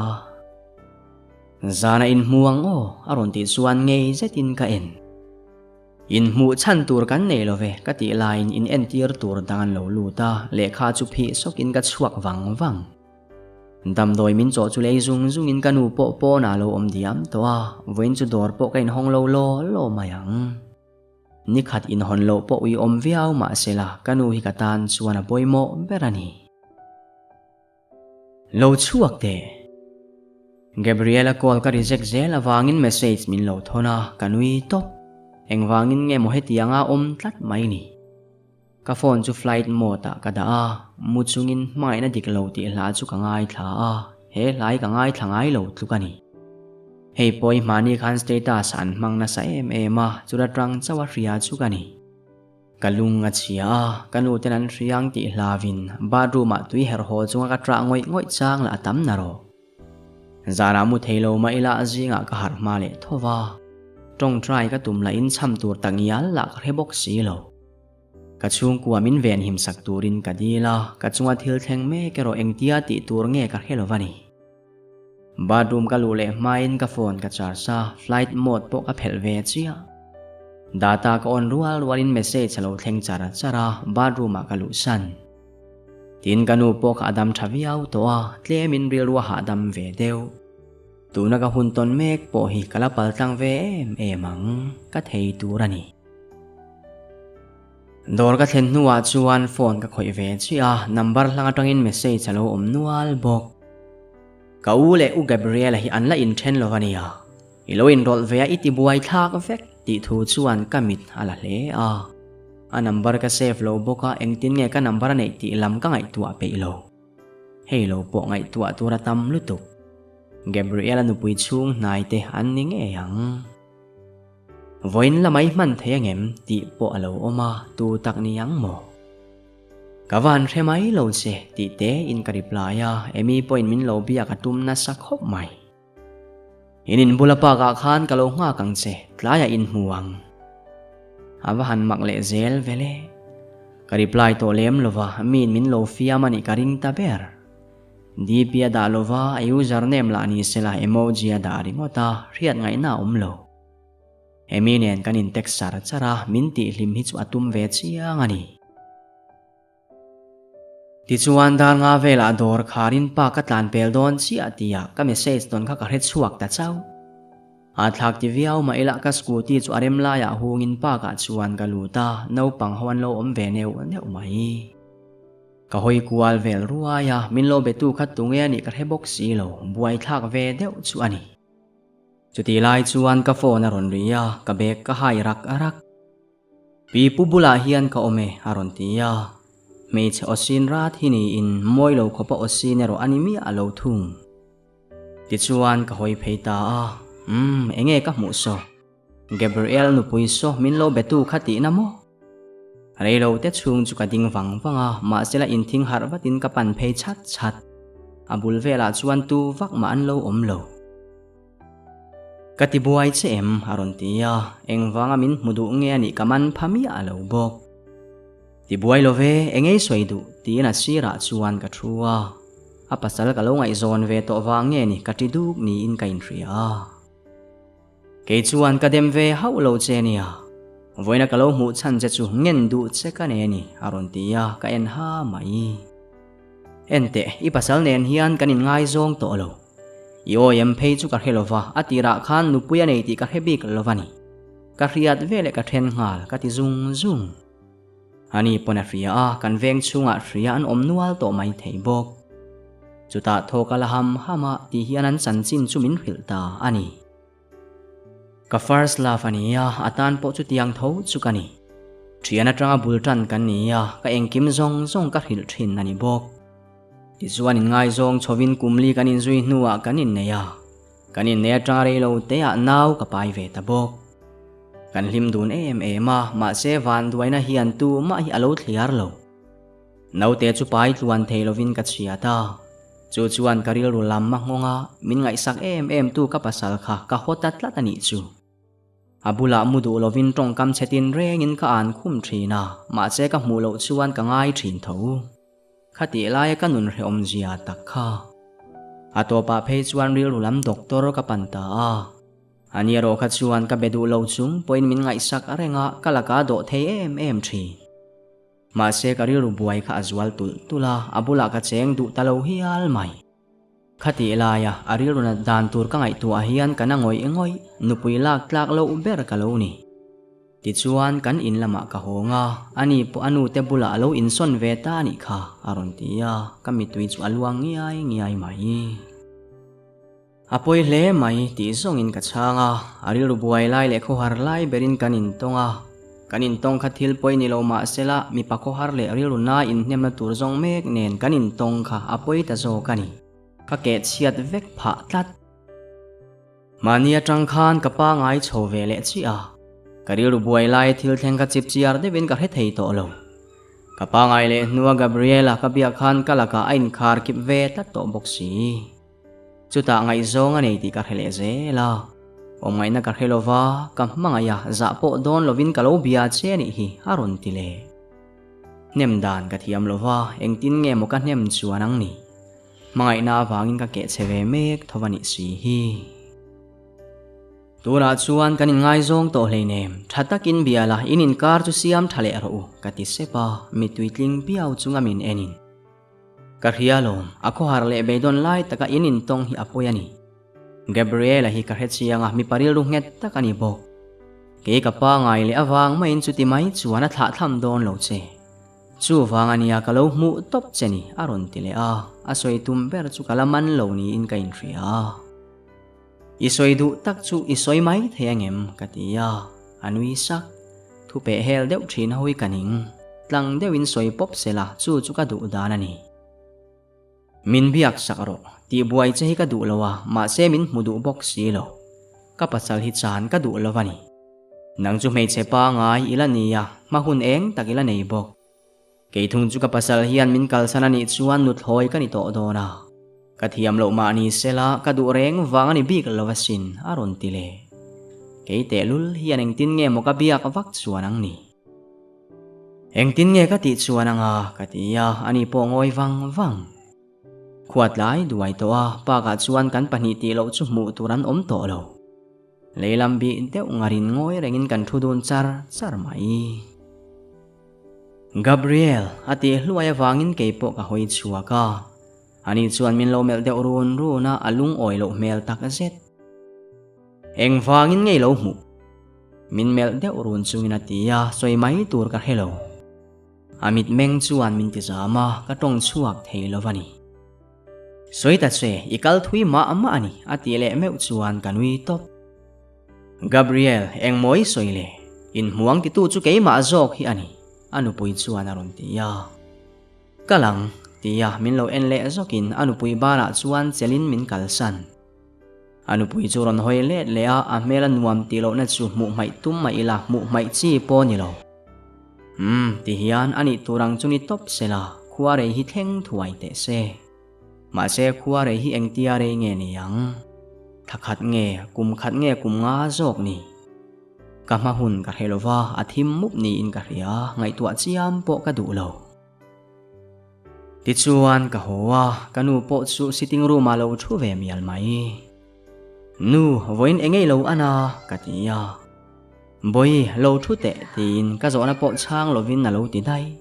[SPEAKER 1] Zana inhmu ang aw, a rawn tih chuan ngei zetin ka en. Inhmuh chhan tur kan nei lo ve, ka tih laiin in entir tur dang an lo lut a, lehkha chu phih sawkin ka chhuak vang vang. Damdawi min chawh chu lei zung zungin ka nu pawh pawnah a lo awm diam tawh a, vawiin chu dawr pawh ka inhawng lo law law mai ang. Nikhat inhawn loh pawh ui awm viau mahsela ka nu hi ka tan chuan a pawimawh ber a ni. Lo chhuak teh. Gabriela call ka reject zel avangin message min lo thawn a, ka nui tawp. Engvangin nge maw hetianga awm tlat mai ni? Ka phone chu flight mode ah ka dah a, mu chungin hmangaihna dik lo tih hla chu ka ngaithla a, he hla hi ka ngaithla ngai lo tluk a ni. Hei pawh i hmahni khan status an hmang nasa em em a, chula tang chauh a hria chu ka ni. Ka lung a chhia a, ka nu ten an hriang tih hlavin bathroom ah tui herh haw chunga ka ṭah ngawih ngawih chang lah a tam na rawh. Zanah mu thei lo mah ila zingah ka harh hma leh tho va, ṭawngṭai ka tum lahin cham tur tak ngial lah ka hre bawk si lo. Ka chhungkua min venhim sak turin ka dil a, ka chunga thil thleng mek erawh engtia tih tur nge ka hre lo va ni. Bathroom ka luh leh hmain ka phone ka charge a, flight mode pawh ka phelh ve chiah. Data ka on rual rualin message a lo thleng char char a, bathroom ah ka luhsan. Tin ka nu pawh kha a dam tha viau tawh a, tlemin rilru a hahdam ve deuh. Tuna ka hun tawn mek pawh hi ka la paltlang ve em em ang, ka thei tur a ni. Dawr ka thlen hnuah chuan phone ka khawih ve chiah a, number hlang atangin message a lo awm nual bawk. Ka u leh u Gabriela hi an la inthen lo a nia, i lo inrawlh ve a i ti buai thlak vek tih thu chuan ka mit a la hle a. A number ka save lo bawk a, engtin nge ka number a neih tih lam ka ngaihtuah peih lo. Hei lo pawh ngaihtuah tur a tam lutuk. Gabriela nupui chhung hnai te an ni ngei ang. Vawiin la mai hman thei angem tih pawh a lo awm a, tu tak ni ang maw? Ka van hre mai lo che tih te in ka reply a, Amy pawhin min lo biak a tum nasa khawp mai. In in bula park ah khan ka lo nghak ang che, tlaiah in hmu ang. A va han mak leh zel vel e. Ka reply tawh lem lova, miin min lo fiam a nih ka ring ta ber. DP a dah lova, a username lah ni sela emoji a dah ringawt a, hriat ngaihna a awm lo. Amy nen kan in text char char a, min tihhlim hi chu a tum ve chiang a ni. Tichuan dar nga velah dawr kharin pa ka tlan pel dawn chiah tia ka message tawn kha ka hre chhuak ta chauh. A thlak ti viau mah ila ka scooty chu a rem laiah hungin park ah chuan ka lut a, naupang ho an lo awm ve neuh neuh mai. Ka hawi kual vel ruai a, min lo betu kha tunge a nih ka hre bawk si lo, buaithlak ve deuh chu a ni. Chutih lai chuan ka phone a rawn ri a, ka bag ka hai rak rak. Pi pu bulah hian ka awm e, a rawn ti a. Hmeichhe aw sin rat hi niin mawi lo khawpa aw sin erawh a ni miah lo thung. Tichuan ka hawi phei ta a, Umm, enge ka hmuh saw? Gabriel nupui saw min lo betu kha tihna maw? Reilo te chhung chu ka ding vang vang a, mahsela inthing harh vatin ka pan phei chhat chhat. A bul velah chuan tu vak mah an lo awm lo. Ka ti buai che em? a rawn ti a, engvanga min hmu duh nge a nih ka man pha miah lo bawk. Ti buai lo ve, engei sawi duh? tiin a sirah chuan ka thu a, a pasal ka lo ngaihzawn ve tawh vang nge ni ka ti duk niin ka inhria a. Kei chuan ka dem ve hauh lo che nia, vawiina ka lo hmuh chhan che chu ngen duh che ka nei a ni, a rawn ti a, ka en ha mai. Enteh, i pasal nen hian kan inngaizawng tawh lo. I awm phei chu ka hre lova, a tirah khan nupui a nei tih ka hre bik lova ni. Ka hriat veleh ka then nghal, ka ti zung zung. Ani pawn a hria a, kan veng chhungah hria an awm nual tawh mai thei bawk. Chutah thawk a la ham ham a, ti hian an chanchin chu min hrilh ta a ni. Ka first love a ni a, a tan pawh chutiang tho chu ka ni. Thian atanga bul tan kan ni a, ka engkim zawng zawng ka hrilh thin a ni bawk. Tichuan inngaizawng chhovin kum li kan inzui hnuah kan innei a, kan innei atanga rei lo teah nau ka pai ve ta bawk. Kan hlim dun em em a, mahse vanduaina hian tumah hi a lo thliar lo. Naute chu pai tluan thei lovin ka chhiat a, chu chuan ka rilru lam a nghawng a, min ngaihsak em em tu ka pasal kha ka haw ta tlat a nih chu. A bulah mu duh lovin tawngkam chhe tin rengin ka an khum thin a, mahse ka hmuh loh chuan ka ngai thin tho. Khatih laia ka nun hrehawm zia tak kha. A tawpah phei chuan rilru lam doctor ka pan ta a. Ani erawh kha chuan ka be duh lo chung pawhin min ngaihsak reng a, ka laka dawh thei em em thin. Mahse ka rilru buai kha a zual tulh tulh a, a bulah ka cheng duh ta lo hial mai. Khatih laia a rilru nat dan tur ka ngaihtuah hian ka na ngawih ngawih, nupui lak tlak loh ber ka lo ni. Tichuan kan in lamah ka hawng a, ani pawh a nute bulah a lo insawn ve ta a nih kha, a rawn ti a, ka mittui chu a luang ngiai ngiai mai. A pawi hle mai tih zawngin ka chhang a, a rilru buai lai leh khawhar lai berin kan intawng a, kan intawng kha thil pawi ni lo mah sela mipa khawhar leh rilru na inhnemna tur zawng mek nen kan intawng kha a pawi ta zawk a ni. Ka keh chhiat vek phah tlat. Mahni atang khan ka pa ngai chho ve leh chiah a, ka rilru buai lai thil thleng kha chip chiar deuhin ka hre thei tawh lo. Ka pa ngai leh hnua Gabriela ka biak khan ka lakah a inkhar kip ve tlat tawh bawk si. Chutah ngaihzawng a nei tih ka hre leh zel a, awmngaihna ka hre lova ka hmangaih a, zah pawh dawn lovin ka lo bia che a nih hi a rawn ti leh. Hnem dan ka thiam lova, engtin nge maw ka hnem chuan ang ni? Hmangaihna avangin ka keh che ve mek tho a nih si hi. Tunah chuan kan inngaizawng tawh hleinem, tha takin bia la, in inkar chu siam tha leh rawh u, ka ti sep a, mittui tling piau chunga min enin. Ka hria lawm, a khawhar leh beidawn lai taka in intawng hi a pawi a ni. Gabriela hi ka hre chiang a, mipa rilru nghet tak a ni bawk. Kei ka pa ngai leh avang maiin chuti mai chuan a thlahthlam dawn lo che. Chuvang a nia ka lo hmuh tawp che ni, a rawn ti leh a, a sawi tum ber chu ka la man lo niin ka inhria a. I sawi duh tak chu i sawi mai thei angem? ka ti a, a nui sak. Thu peh hel deuh thin ho hi ka ning. Tlang deuhin sawi pawp se la, chu chu ka duh dan a ni. Min biak sak rawh, tih buai che hi ka duh lo a, mahse min hmu duh bawk si lo. Ka pasal hi chan ka duh lo a ni. Nang chu hmeichhe pangai i la ni a, hma hun eng tak i la nei bawk. Kei thung chu ka pasal hian min kalsan a nih chuan nuthlawi ka ni tawh dawn a. Ka thiam loh mah ni sela ka duh reng vang a ni bik lo asin a rawn ti leh. Kei tehlul hian engtin nge maw ka biak vak chuan ang ni? Engtin nge ka tih chuan anga ka ti a, ani pawh ngawi vang vang. Khuatlai duai tawh a, park ah chuan kan pahnih tih loh chu hmuh tur an awm tawh lo. Leilam bih deuh ngarin ngawi rengin kan thu dun char char mai. Gabriel a tih hluai avangin kei pawh ka hawi chhuak a, ani chuan min lo melh deuh run run a, a lungawi loh hmel tak zet. Engvangin ngei lo hmuh? Min melh deuh run chungin a ti a, sawi mai tur ka hre lo. A mitmeng chuan min ti zam a, ka tawng chhuak thei lo a ni. Sawi ta che, i kal thui mah mah a ni, a tih leh meuh chuan ka nui tawp. Gabriel, engmaw i sawi le? Inhmuang titu chu keimah zawk hi a ni, a nupui chuan a rawn ti a. Kal ang, ti a min lo en leh zawkin a nupui banah chuan chelin min kalsan. A nupui chu rawn hawi let leh a, a hmel a nuam tih lohna chu hmuh hmaih tum mah ila hmuh hmaih chi pawh ni lo. Umm, ti hian a nih tur ang chu ni tawp se la, khua rei hi thleng thuai teh se. Mahse khua rei hi engtia rei nge ni ang? Thla khat nge, kum khat nge kum nga zawk ni? Ka hma hun ka hre lo va, a thim mup niin ka hria, ngaihtuah chiam pawh ka duh lo. Tichuan ka haw a, ka nu pawh chu sitting room ah lo thu ve mial mai. Nu, vawiin engei lo an a? ka ti a. Bawi, lo thu teh tiin ka zawhna pawh chhang lovin a lo ti daih.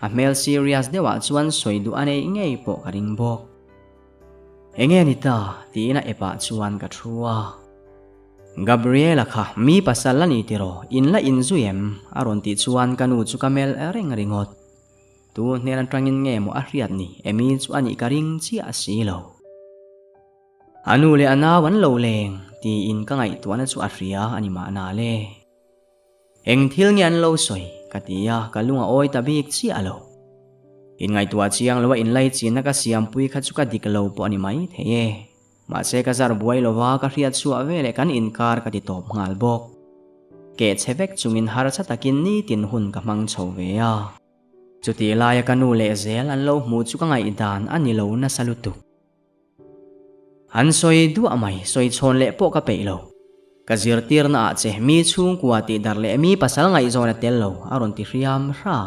[SPEAKER 1] A hmel serious deuhah chuan sawi duh a neih ngei pawh ka ring bawk. Enge ni ta? tiin a epah chuan ka thu a. Gabriela kha mi pasal a ni tiraw? In la inzui em? a rawn tih chuan ka nu chu ka melh reng ringawt. Tu hnen atangin nge maw a hriat ni? Emy chu a nih ka ring chiah si lo. A nu leh a nau an lo leng tiin ka ngaihtuahna chu a hria a ni mahna le. Eng thil nge an lo sawi? ka ti a, ka lung a awi ta bik chiah lo. Inngaihtuah chiang loa inlaichinna ka siampui kha chu ka dik lo pawh a ni mai thei e. Mahse ka zar buai lova ka hriat chhuah veleh kan inkar ka ti tawp nghal bawk. Keh chhe vek chungin harsa takin nitin hun ka hmang chho ve a. Chutih laia ka nu leh zel an lo hmuh chu ka ngaihdan a ni lo nasa lutuk. An sawi duah mai, sawi chhawn leh pawh ka peih lo. Ka zirtirna ah che mi chhungkua tih darh leh mi pasal ngaihzawn a tel lo a rawn ti hriam hra.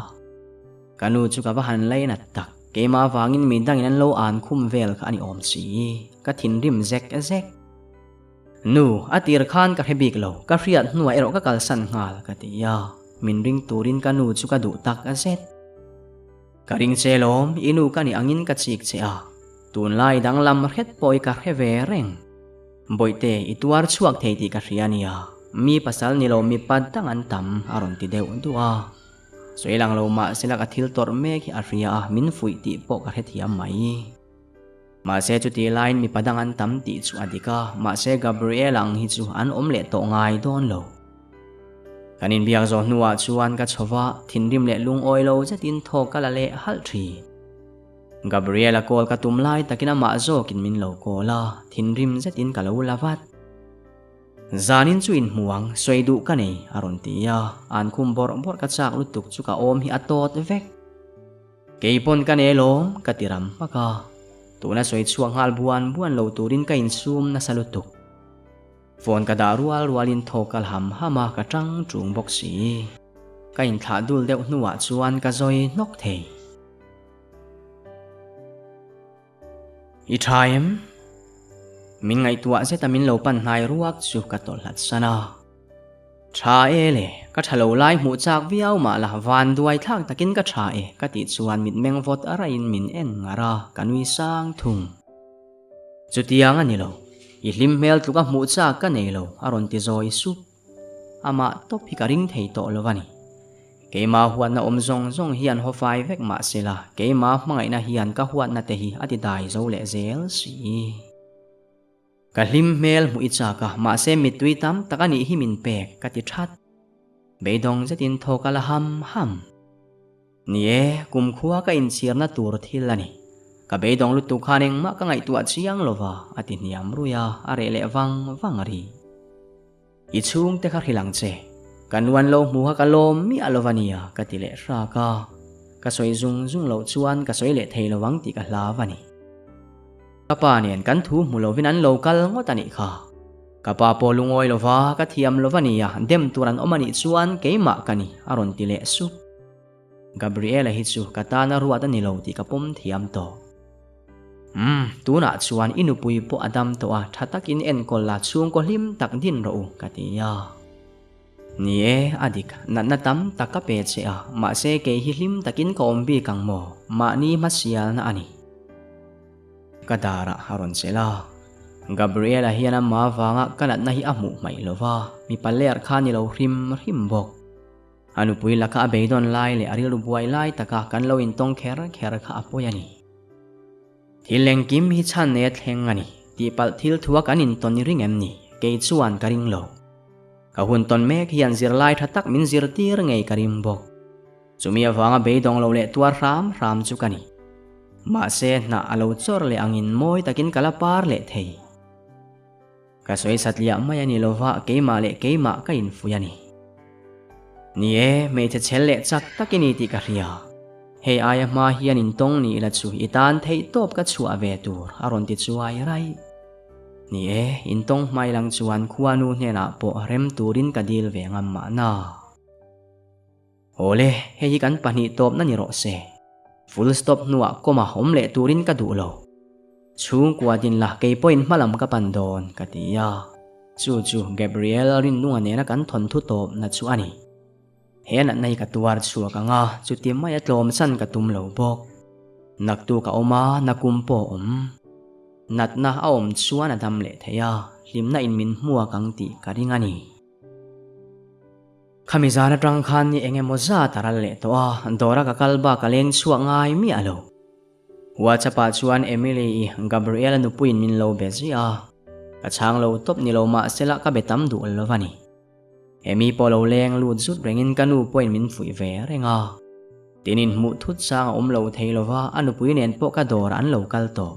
[SPEAKER 1] Ka nu chu ka va han lainat tak, keimah avangin mi dangin an lo an khum vel kha a ni awm si, ka thinrim zek zek. Nu, a tir khan ka hre bik lo, ka hriat hnuah erawh ka kalsan nghal ka ti a, min ring turin ka nu chu ka duh tak zet. Ka ring che lawm, i nu ka nih angin ka chik che a, tunlai danglam hret pawh i ka hre ve reng. Bawihte, i tuar chhuak thei tih ka hria nia, mi pasal ni lo mipa dang an tam a rawn ti deuh duh a. Sawi lang lo mahsela ka thil tawrh mek hi a hria a, min fuih tih pawh ka hrethiam mai. Mahse chutih laiin mipa dang an tam tih chu a dik a, mahse Gabriel ang hi chu an awm leh tawh ngai dawn lo. Kan inbiak zawh hnuah chuan ka chho va, thinrim leh lungawi lo zetin thaw ka la leh halh thin. Gabriel a call ka tum lai takin amah zawkin min lo call a, thinrim zetin ka lo la vat. Zanin chu inhmu ang, sawi duh ka nei, a rawn ti a, an khum bawrh bawrh ka chak lutuk chu ka awm hi a tawt vek. Kei pawn ka nei alawm, ka ti ram hmak a. Tuna sawi chhuak nghal buan buan lo turin ka insum nasa lutuk. Phone ka dah rual rualin thaw ka la ham ham a, ka tang ṭung bawk si. Ka inthlah dul deuh hnuah chuan ka zawi hnawk thei. I tha em? Min ngaihtuah zeta min lo pan hnai ruak chu ka tawlh hlat san a. Tha e le, ka tha lo lai hmuh chak viau mah la van duai thlak takin ka tha e ka tih chuan mitmeng vawt a raiin min en ngar a, ka nui sang thung. Chutiang a ni lo, i hlim hmel tluka hmuh chak ka nei lo a rawn ti zawi sup. Amah tawp hi ka ring thei tawh lo a ni. Keimah huatna awm zawng zawng hian haw fai vek mah sela, keimah hmangaihna hian ka huatna te hi a ti dai zo leh zel si. Ka hlim hmel hmuh i chak a, mahse mittui tam tak a nih hi min pek, ka ti that. Beidawng zetin thaw ka la ham ham. Ni e, kumkhua ka inchhirna tur thil a ni. Ka beidawng lutuk khan engmah ka ngaihtuah chiang lova, a ti hniam rui a, a reh leh vang vang a ri. I chhungte kha hrilh ang che. Ka nuan lo hmu kha ka lawm miah lo va nia, ka ti leh hrak a. Ka sawi zung zung loh chuan ka sawi leh thei lo ang tih ka hlau a ni. Ka pa nen kan thu hmu lovin an lo kal ngawt a nih kha. Ka pa pawh lungawi lova ka thiam lova nia, dem tur an awm a nih chuan keimah ka ni, a rawn ti leh sup. Gabriela hi chu ka tana ruat a ni lo tih ka pawm thiam tawh. Umm, tunah chuan i nupui pawh a dam tawh a, tha takin enkawl la chhungkaw hlim tak din rawh u, ka ti a. Ni e, a dik, natna tam tak ka pe che a, mahse kei hi hlim takin ka awm bik ang maw? Mahni hmasialna a ni. Ka darah a rawn chelh a. Gabriela hian amah avanga ka natna hi a hmuh hmaih lo va, mipa ler kha ni lo hrim hrim bawk. A nupui laka a beidawn lai leh a rilru buai lai taka kan lo intawng kher kher kha a pawi a ni. Thil engkim hi chhan nei a thleng a ni tihpalh thil thua kan intawn i ring em ni? Kei chuan ka ring lo. Ka hun tawn mek hian zirlai tha tak min zirtir ngei ka ring bawk. Chumi avanga beidawng lo leh tuar hram hram chu ka ni. Mahse hnah a lo chawr leh angin mawi takin ka la par leh thei. Ka sawi satliah mai a ni lova keimah leh keimah ka infuih a ni. Ni e, hmeichhe chhel leh chak tak i ni tih ka hria. Hei aia hma hian intawng ni ila chu i tan theih tawp ka chhuah ve tur a rawn ti chuai raih. Ni e, intawng hmai lang chuan khuanu hnenah pawh rem turin ka dil ve ngam mahna. Awle, hei hi kan pahnih tawpna ni rawh se. Full stop hnuah comma awm leh turin ka duh lo. Chhungkua din la kei pawhin hmalam ka pan dawn, ka ti a. Chu chu Gabriel Rinnunga nena kan thawnthu tawpna chu a ni. He natna hi ka tuar chhuak ang a, chuti maia tlawmsan ka tum lo bawk. Naktuk a awm a, nakum pawh a awm. Natna a awm chuan a dam leh thei a, hlimna in min hmuak ang tih ka ring a ni. Khami zan atang khan ni eng emaw zat a ral leh tawh a, dawra ka kal bak a leng chhuak ngai miah lo. WhatsApp ah chuan Emily i Gabriela nupuiin min lo be zui a, ka chhang lo tawp ni lo mah sela ka be tam duh lo a ni. Emy pawh lo leng lut zut rengin ka nu pawhin min fuih ve reng a. Tin inhmuh thut sang a awm lo thei lo va, a nupui nen pawh ka dawrah an lo kal tawh.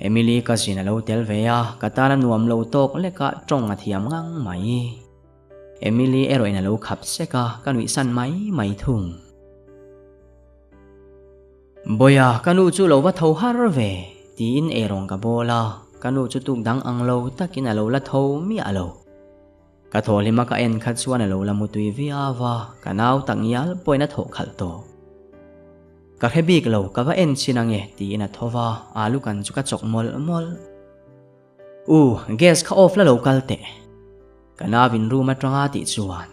[SPEAKER 1] Emily cousin a lo tel ve a, ka tan a nuam lo tawk lek a, tawng a thiam ngang mai. Emily erawhin a lo khap sek a, ka nuihsan mai mai thung. Bawiha, ka nu chu lo va tho har ve, tiin eirawng ka bawl a, ka nu chu tuk dang ang lo takin a lo la tho miah lo. Ka thawhlima ka en kha chuan a lo la mutui viau a, ka nau tak ngial pawhin a thawh khalh tawh. Ka hre bik lo, ka va en chin ange, tiin a tho va, alu kan chu ka chawk mawlh mawlh. U, gas kha off la lo kal teh. Ka nau in room atanga tih chuan,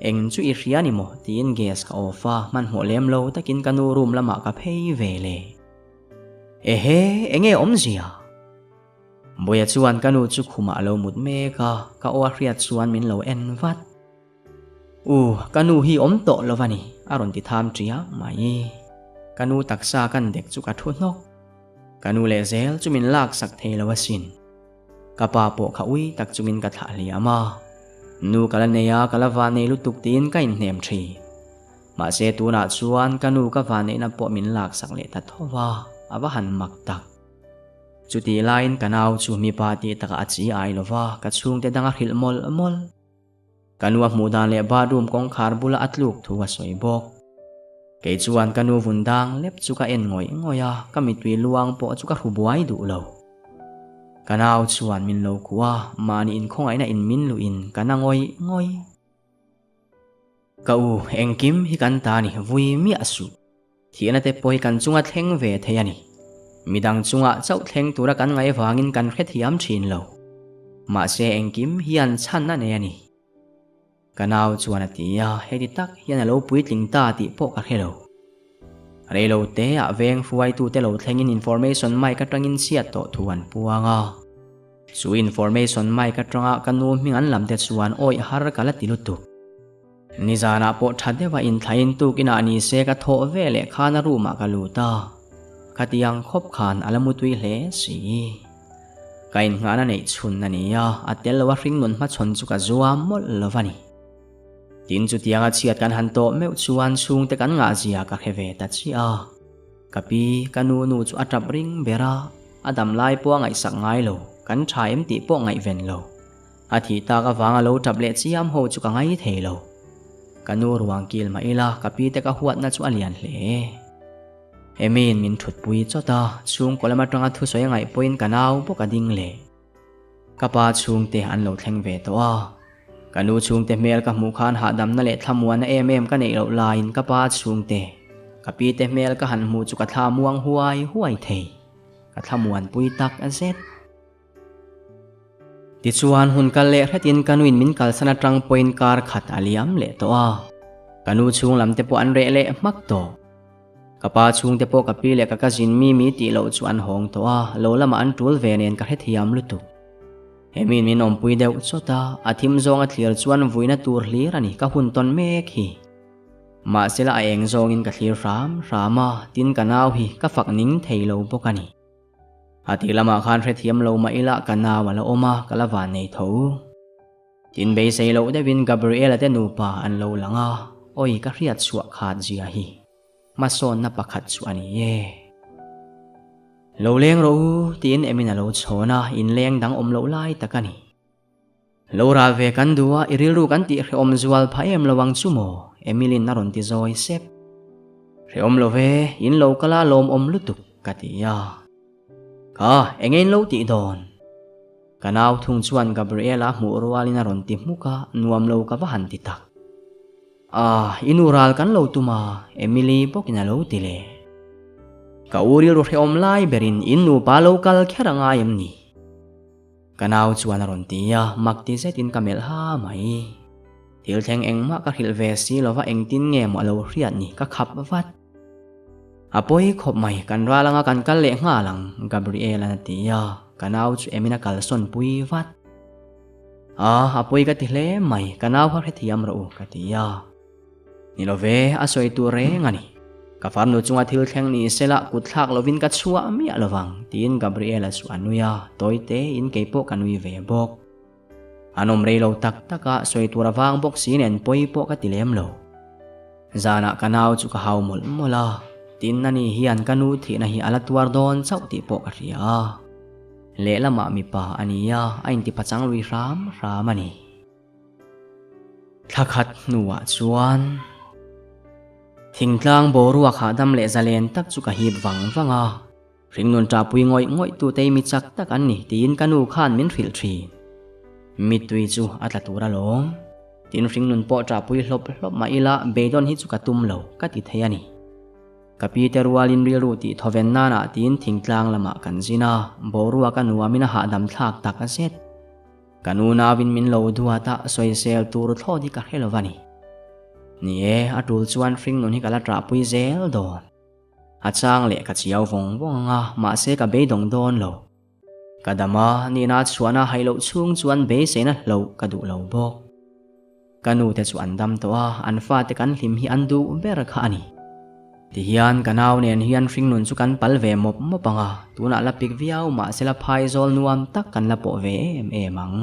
[SPEAKER 1] Eng chu i hria ni maw? tiin gas ka off a, hmanhmawh lem lo takin ka nu room lamah ka phei ve le. Ehe, enge awmzia? Bawiha chuan ka nu chu khumah a lo mut mek a, ka aw a hriat chuan min lo en vat. U, ka nu hi awm tawh lo va ni, a rawn ti tham ṭiak mai. Ka nu taksa kan dek chu ka thu hnawk. Ka nu leh zel chu min laksak thei lo asin. Ka pa pawh kha ui tak chungin ka thlah hliam a. Nu ka la nei a, ka la van nei lutuk tiin ka inhnem ṭhin. Mahse tunah chuan ka nu ka van neihna pawh min laksak leh ta tho va, a va han mak tak. Chutih laiin ka nau chu mipa tih takah a chi ai lo va, ka chhungte dang a hrilh mawlh mawlh. Ka nu a hmuh dan leh bathroom kawngkhar bula a tluk thu a sawi bawk. Kei chuan ka nu vun dang lep chu ka en ngawih ngawih a, ka mittui luang pawh chu ka hru buai duh lo. Ka nau chuan min lo kuah a, mahni inkhawngaihna in min luhin ka na ngawih ngawih. Ka u, engkim hi kan ta ni, vui miah suh. Thiana te pawh hi kan chunga thleng ve thei a ni. Midang chungah chauh thleng tura kan ngaih vangin kan hrethiam thin lo. Mahse engkim hian chhan a nei a ni. Ka nau chuan a ti a, heti tak hian a lo puitling ta tih pawh ka hre lo. Reilo te ah veng hruaitute lo thlengin information mic atangin chhiat tawh thu an puang a. Chu information mic atanga ka nu hming an lam te chuan awih har ka la ti lutuk. Nizanah pawh tha deuha inthlain tukinah ni se ka thawh ve leh khan a room ah ka lut a, khatiang khawp khan a la mutui hle si. Ka innghahna neih chhun a ni a, a tel lo a hringnun hmachhawn chu ka zuam mawlh lo va ni. Tin chutianga chhiat kan han tawh meuh chuan chhungte kan ngahzia ka hre ve ta chiah a. Ka pi, ka nu nu chu a tap ring ber a, a dam lai pawh a ngaihsak ngai lo, kan tha em tih pawh ngaihven lo. A thih tak avanga lo tap leh chiam ho chu ka ngai thei lo. Ka nu ruang kil mah ila ka pi te ka huatna chu a lian hle. Emi'n min thutpui chawt a, chhungkaw lam atanga thusawi a ngaih pawhin ka nau bawk a ding leh. Ka pa chhungte an lo thleng ve tawh a. Ka nu chhungte hmel ka hmuh khan hahdamna leh thlamuanna em em ka neih loh laiin ka pa chhungte, ka pi te hmel ka han hmuh chu ka thla muang huai huai thei. Ka thlamuanpui tak zet. Tichuan hun kal leh hretin ka nuin min kalsan atang pawhin kar khat a liam leh tawh a. Ka nu chhung lam te pawh an reh leh hmak tawh. Ka pa chhung te pawh ka pi leh ka cousin Mimi tih loh chu an hawng tawh a, lo lamah an tul ve nen ka hrethiam lutuk. Hemiin min awmpui deuh chawt a, a thim zawng a thlir chuan vuina tur hlir a ni ka hun tawn mek hi. Mahsela a eng zawngin ka thlir hram hram a, tin ka nau hi ka fak ning thei lo bawk a ni. A tih lamah khan hrethiam lo mah ila ka nau a la awm a, ka la van nei tho. Tin beisei loh deuhin Gabriela te nupa an lo lang a, awi ka hriat chhuah khat zia hi hmasawnna pakhat chu a ni e. Lo leng rawh u tiin Emin a lo chhawn a, inleng dang awm loh lai tak a ni. Lo ral ve kan duh a, i rilru kan tih hrehawm zual phah em lo ang chu maw? Emilyn a rawn ti zawi sep. Hrehawm lo ve, in lo kal a lawmawm lutuk, ka ti a. Ka, eng in lo tih dawn? Ka nau thung chuan Gabriela hmuh rualin a rawn ti hmuk a, nuam lo ka va han ti tak. Ah, i nu ral kan lo tum a, Emily bawkin a lo ti leh. Ka u rilru hrehawm lai berin in nupa lo kal kher a ngai em ni? Ka nau chuan a rawn ti a, mak ti zetin ka melh ha mai. Thil thleng engmah ka hrilh ve si lova engtin nge maw a lo hriat ni ka khap vat. A pawi khawp mai, kan ral anga kan kal leh nghal ang, Gabriel-a'n a ti a, ka nau chu emin a kalsawn pui vat. A, a pawi ka ti hle mai, ka nau kha hrethiam rawh u, ka ti a. Ni lo ve, a sawi tur reng a ni. Ka farnu chunga thil thleng ni sela kut thlak lovin ka chhuah miah lovang, tiin Gabriela chu a nui a, tawi tein kei pawh ka nui ve bawk. An awm rei lo tak tak a, sawi tur a vang bawk si nen pawi pawh ka ti lem lo. Zanah ka nau chu ka hau mawlh mawlh a, tin ani hian ka nu thihna hi a la tuar dawn chauh tih pawh ka hria a. Lehlamah mipa a ni a, a intipachang lui hram hram a ni. Thla khat hnuah chuan thingtlang boruak hahdam leh zalen tak chu ka hip vang vang a, hringnun ṭahpui ngawih ngawih tute i mi chak tak an ni tiin ka nu khan min hrilh ṭhin. Mittui chu a tla tur alawm. Tin hringnun pawh ṭahpui hlawp hlawp mah ila beidawn hi chu ka tum lo ka ti thei a ni. Ka pi te rualin rilru tih thawven nanah tiin thingtlang lamah kan zin a, boruak a nuamin a hahdam thlak tak zet. Ka nu nauin min lo duat a, sawisel tur thlawt hi ka hre lo va ni. Ni e, a tul chuan hringnun hi ka la ṭahpui zel dawn. A chang leh ka chiau vawng vawng ang a, mahse ka beidawng dawn lo. Ka dam a, nihna chhuahna haih loh chhung chuan beiseina hloh ka duh lo bawk. Ka nu te chu an dam tawh a, an fate kan hlim hi an duh ber kha a ni. Tihian ka nau nen hian hringnun chu kan pal ve mawp mawp ang a, tunah la pik viau mahse la phaizawl nuam tak kan la pawh ve em em ang.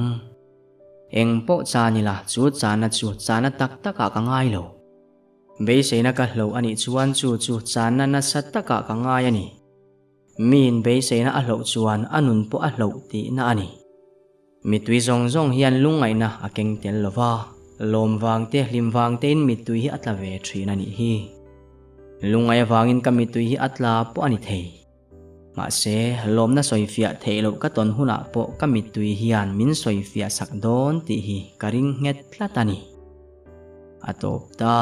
[SPEAKER 1] Eng pawh chan ila chu chana chu chana tak takah ka ngai lo. Beiseina ka hloh a nih chuan chu chu chana nasa takah ka ngai a ni. Miin beiseina a hloh chuan a nun pawh a hloh tihna a ni. Mittui zawng zawng hian lungngaihna a keng tel lo va, lawm vang te, hlim vang tein mittui hi a tla ve thin a nih hi. Lungngaih avangin ka mittui hi a tla pawh a ni thei. Mahse, lawmna sawifiah theih loh ka tawn hunah pawh ka mittui hian min sawifiah sak dawn tih hi ka ring nghet tlat a ni. A tawp ta.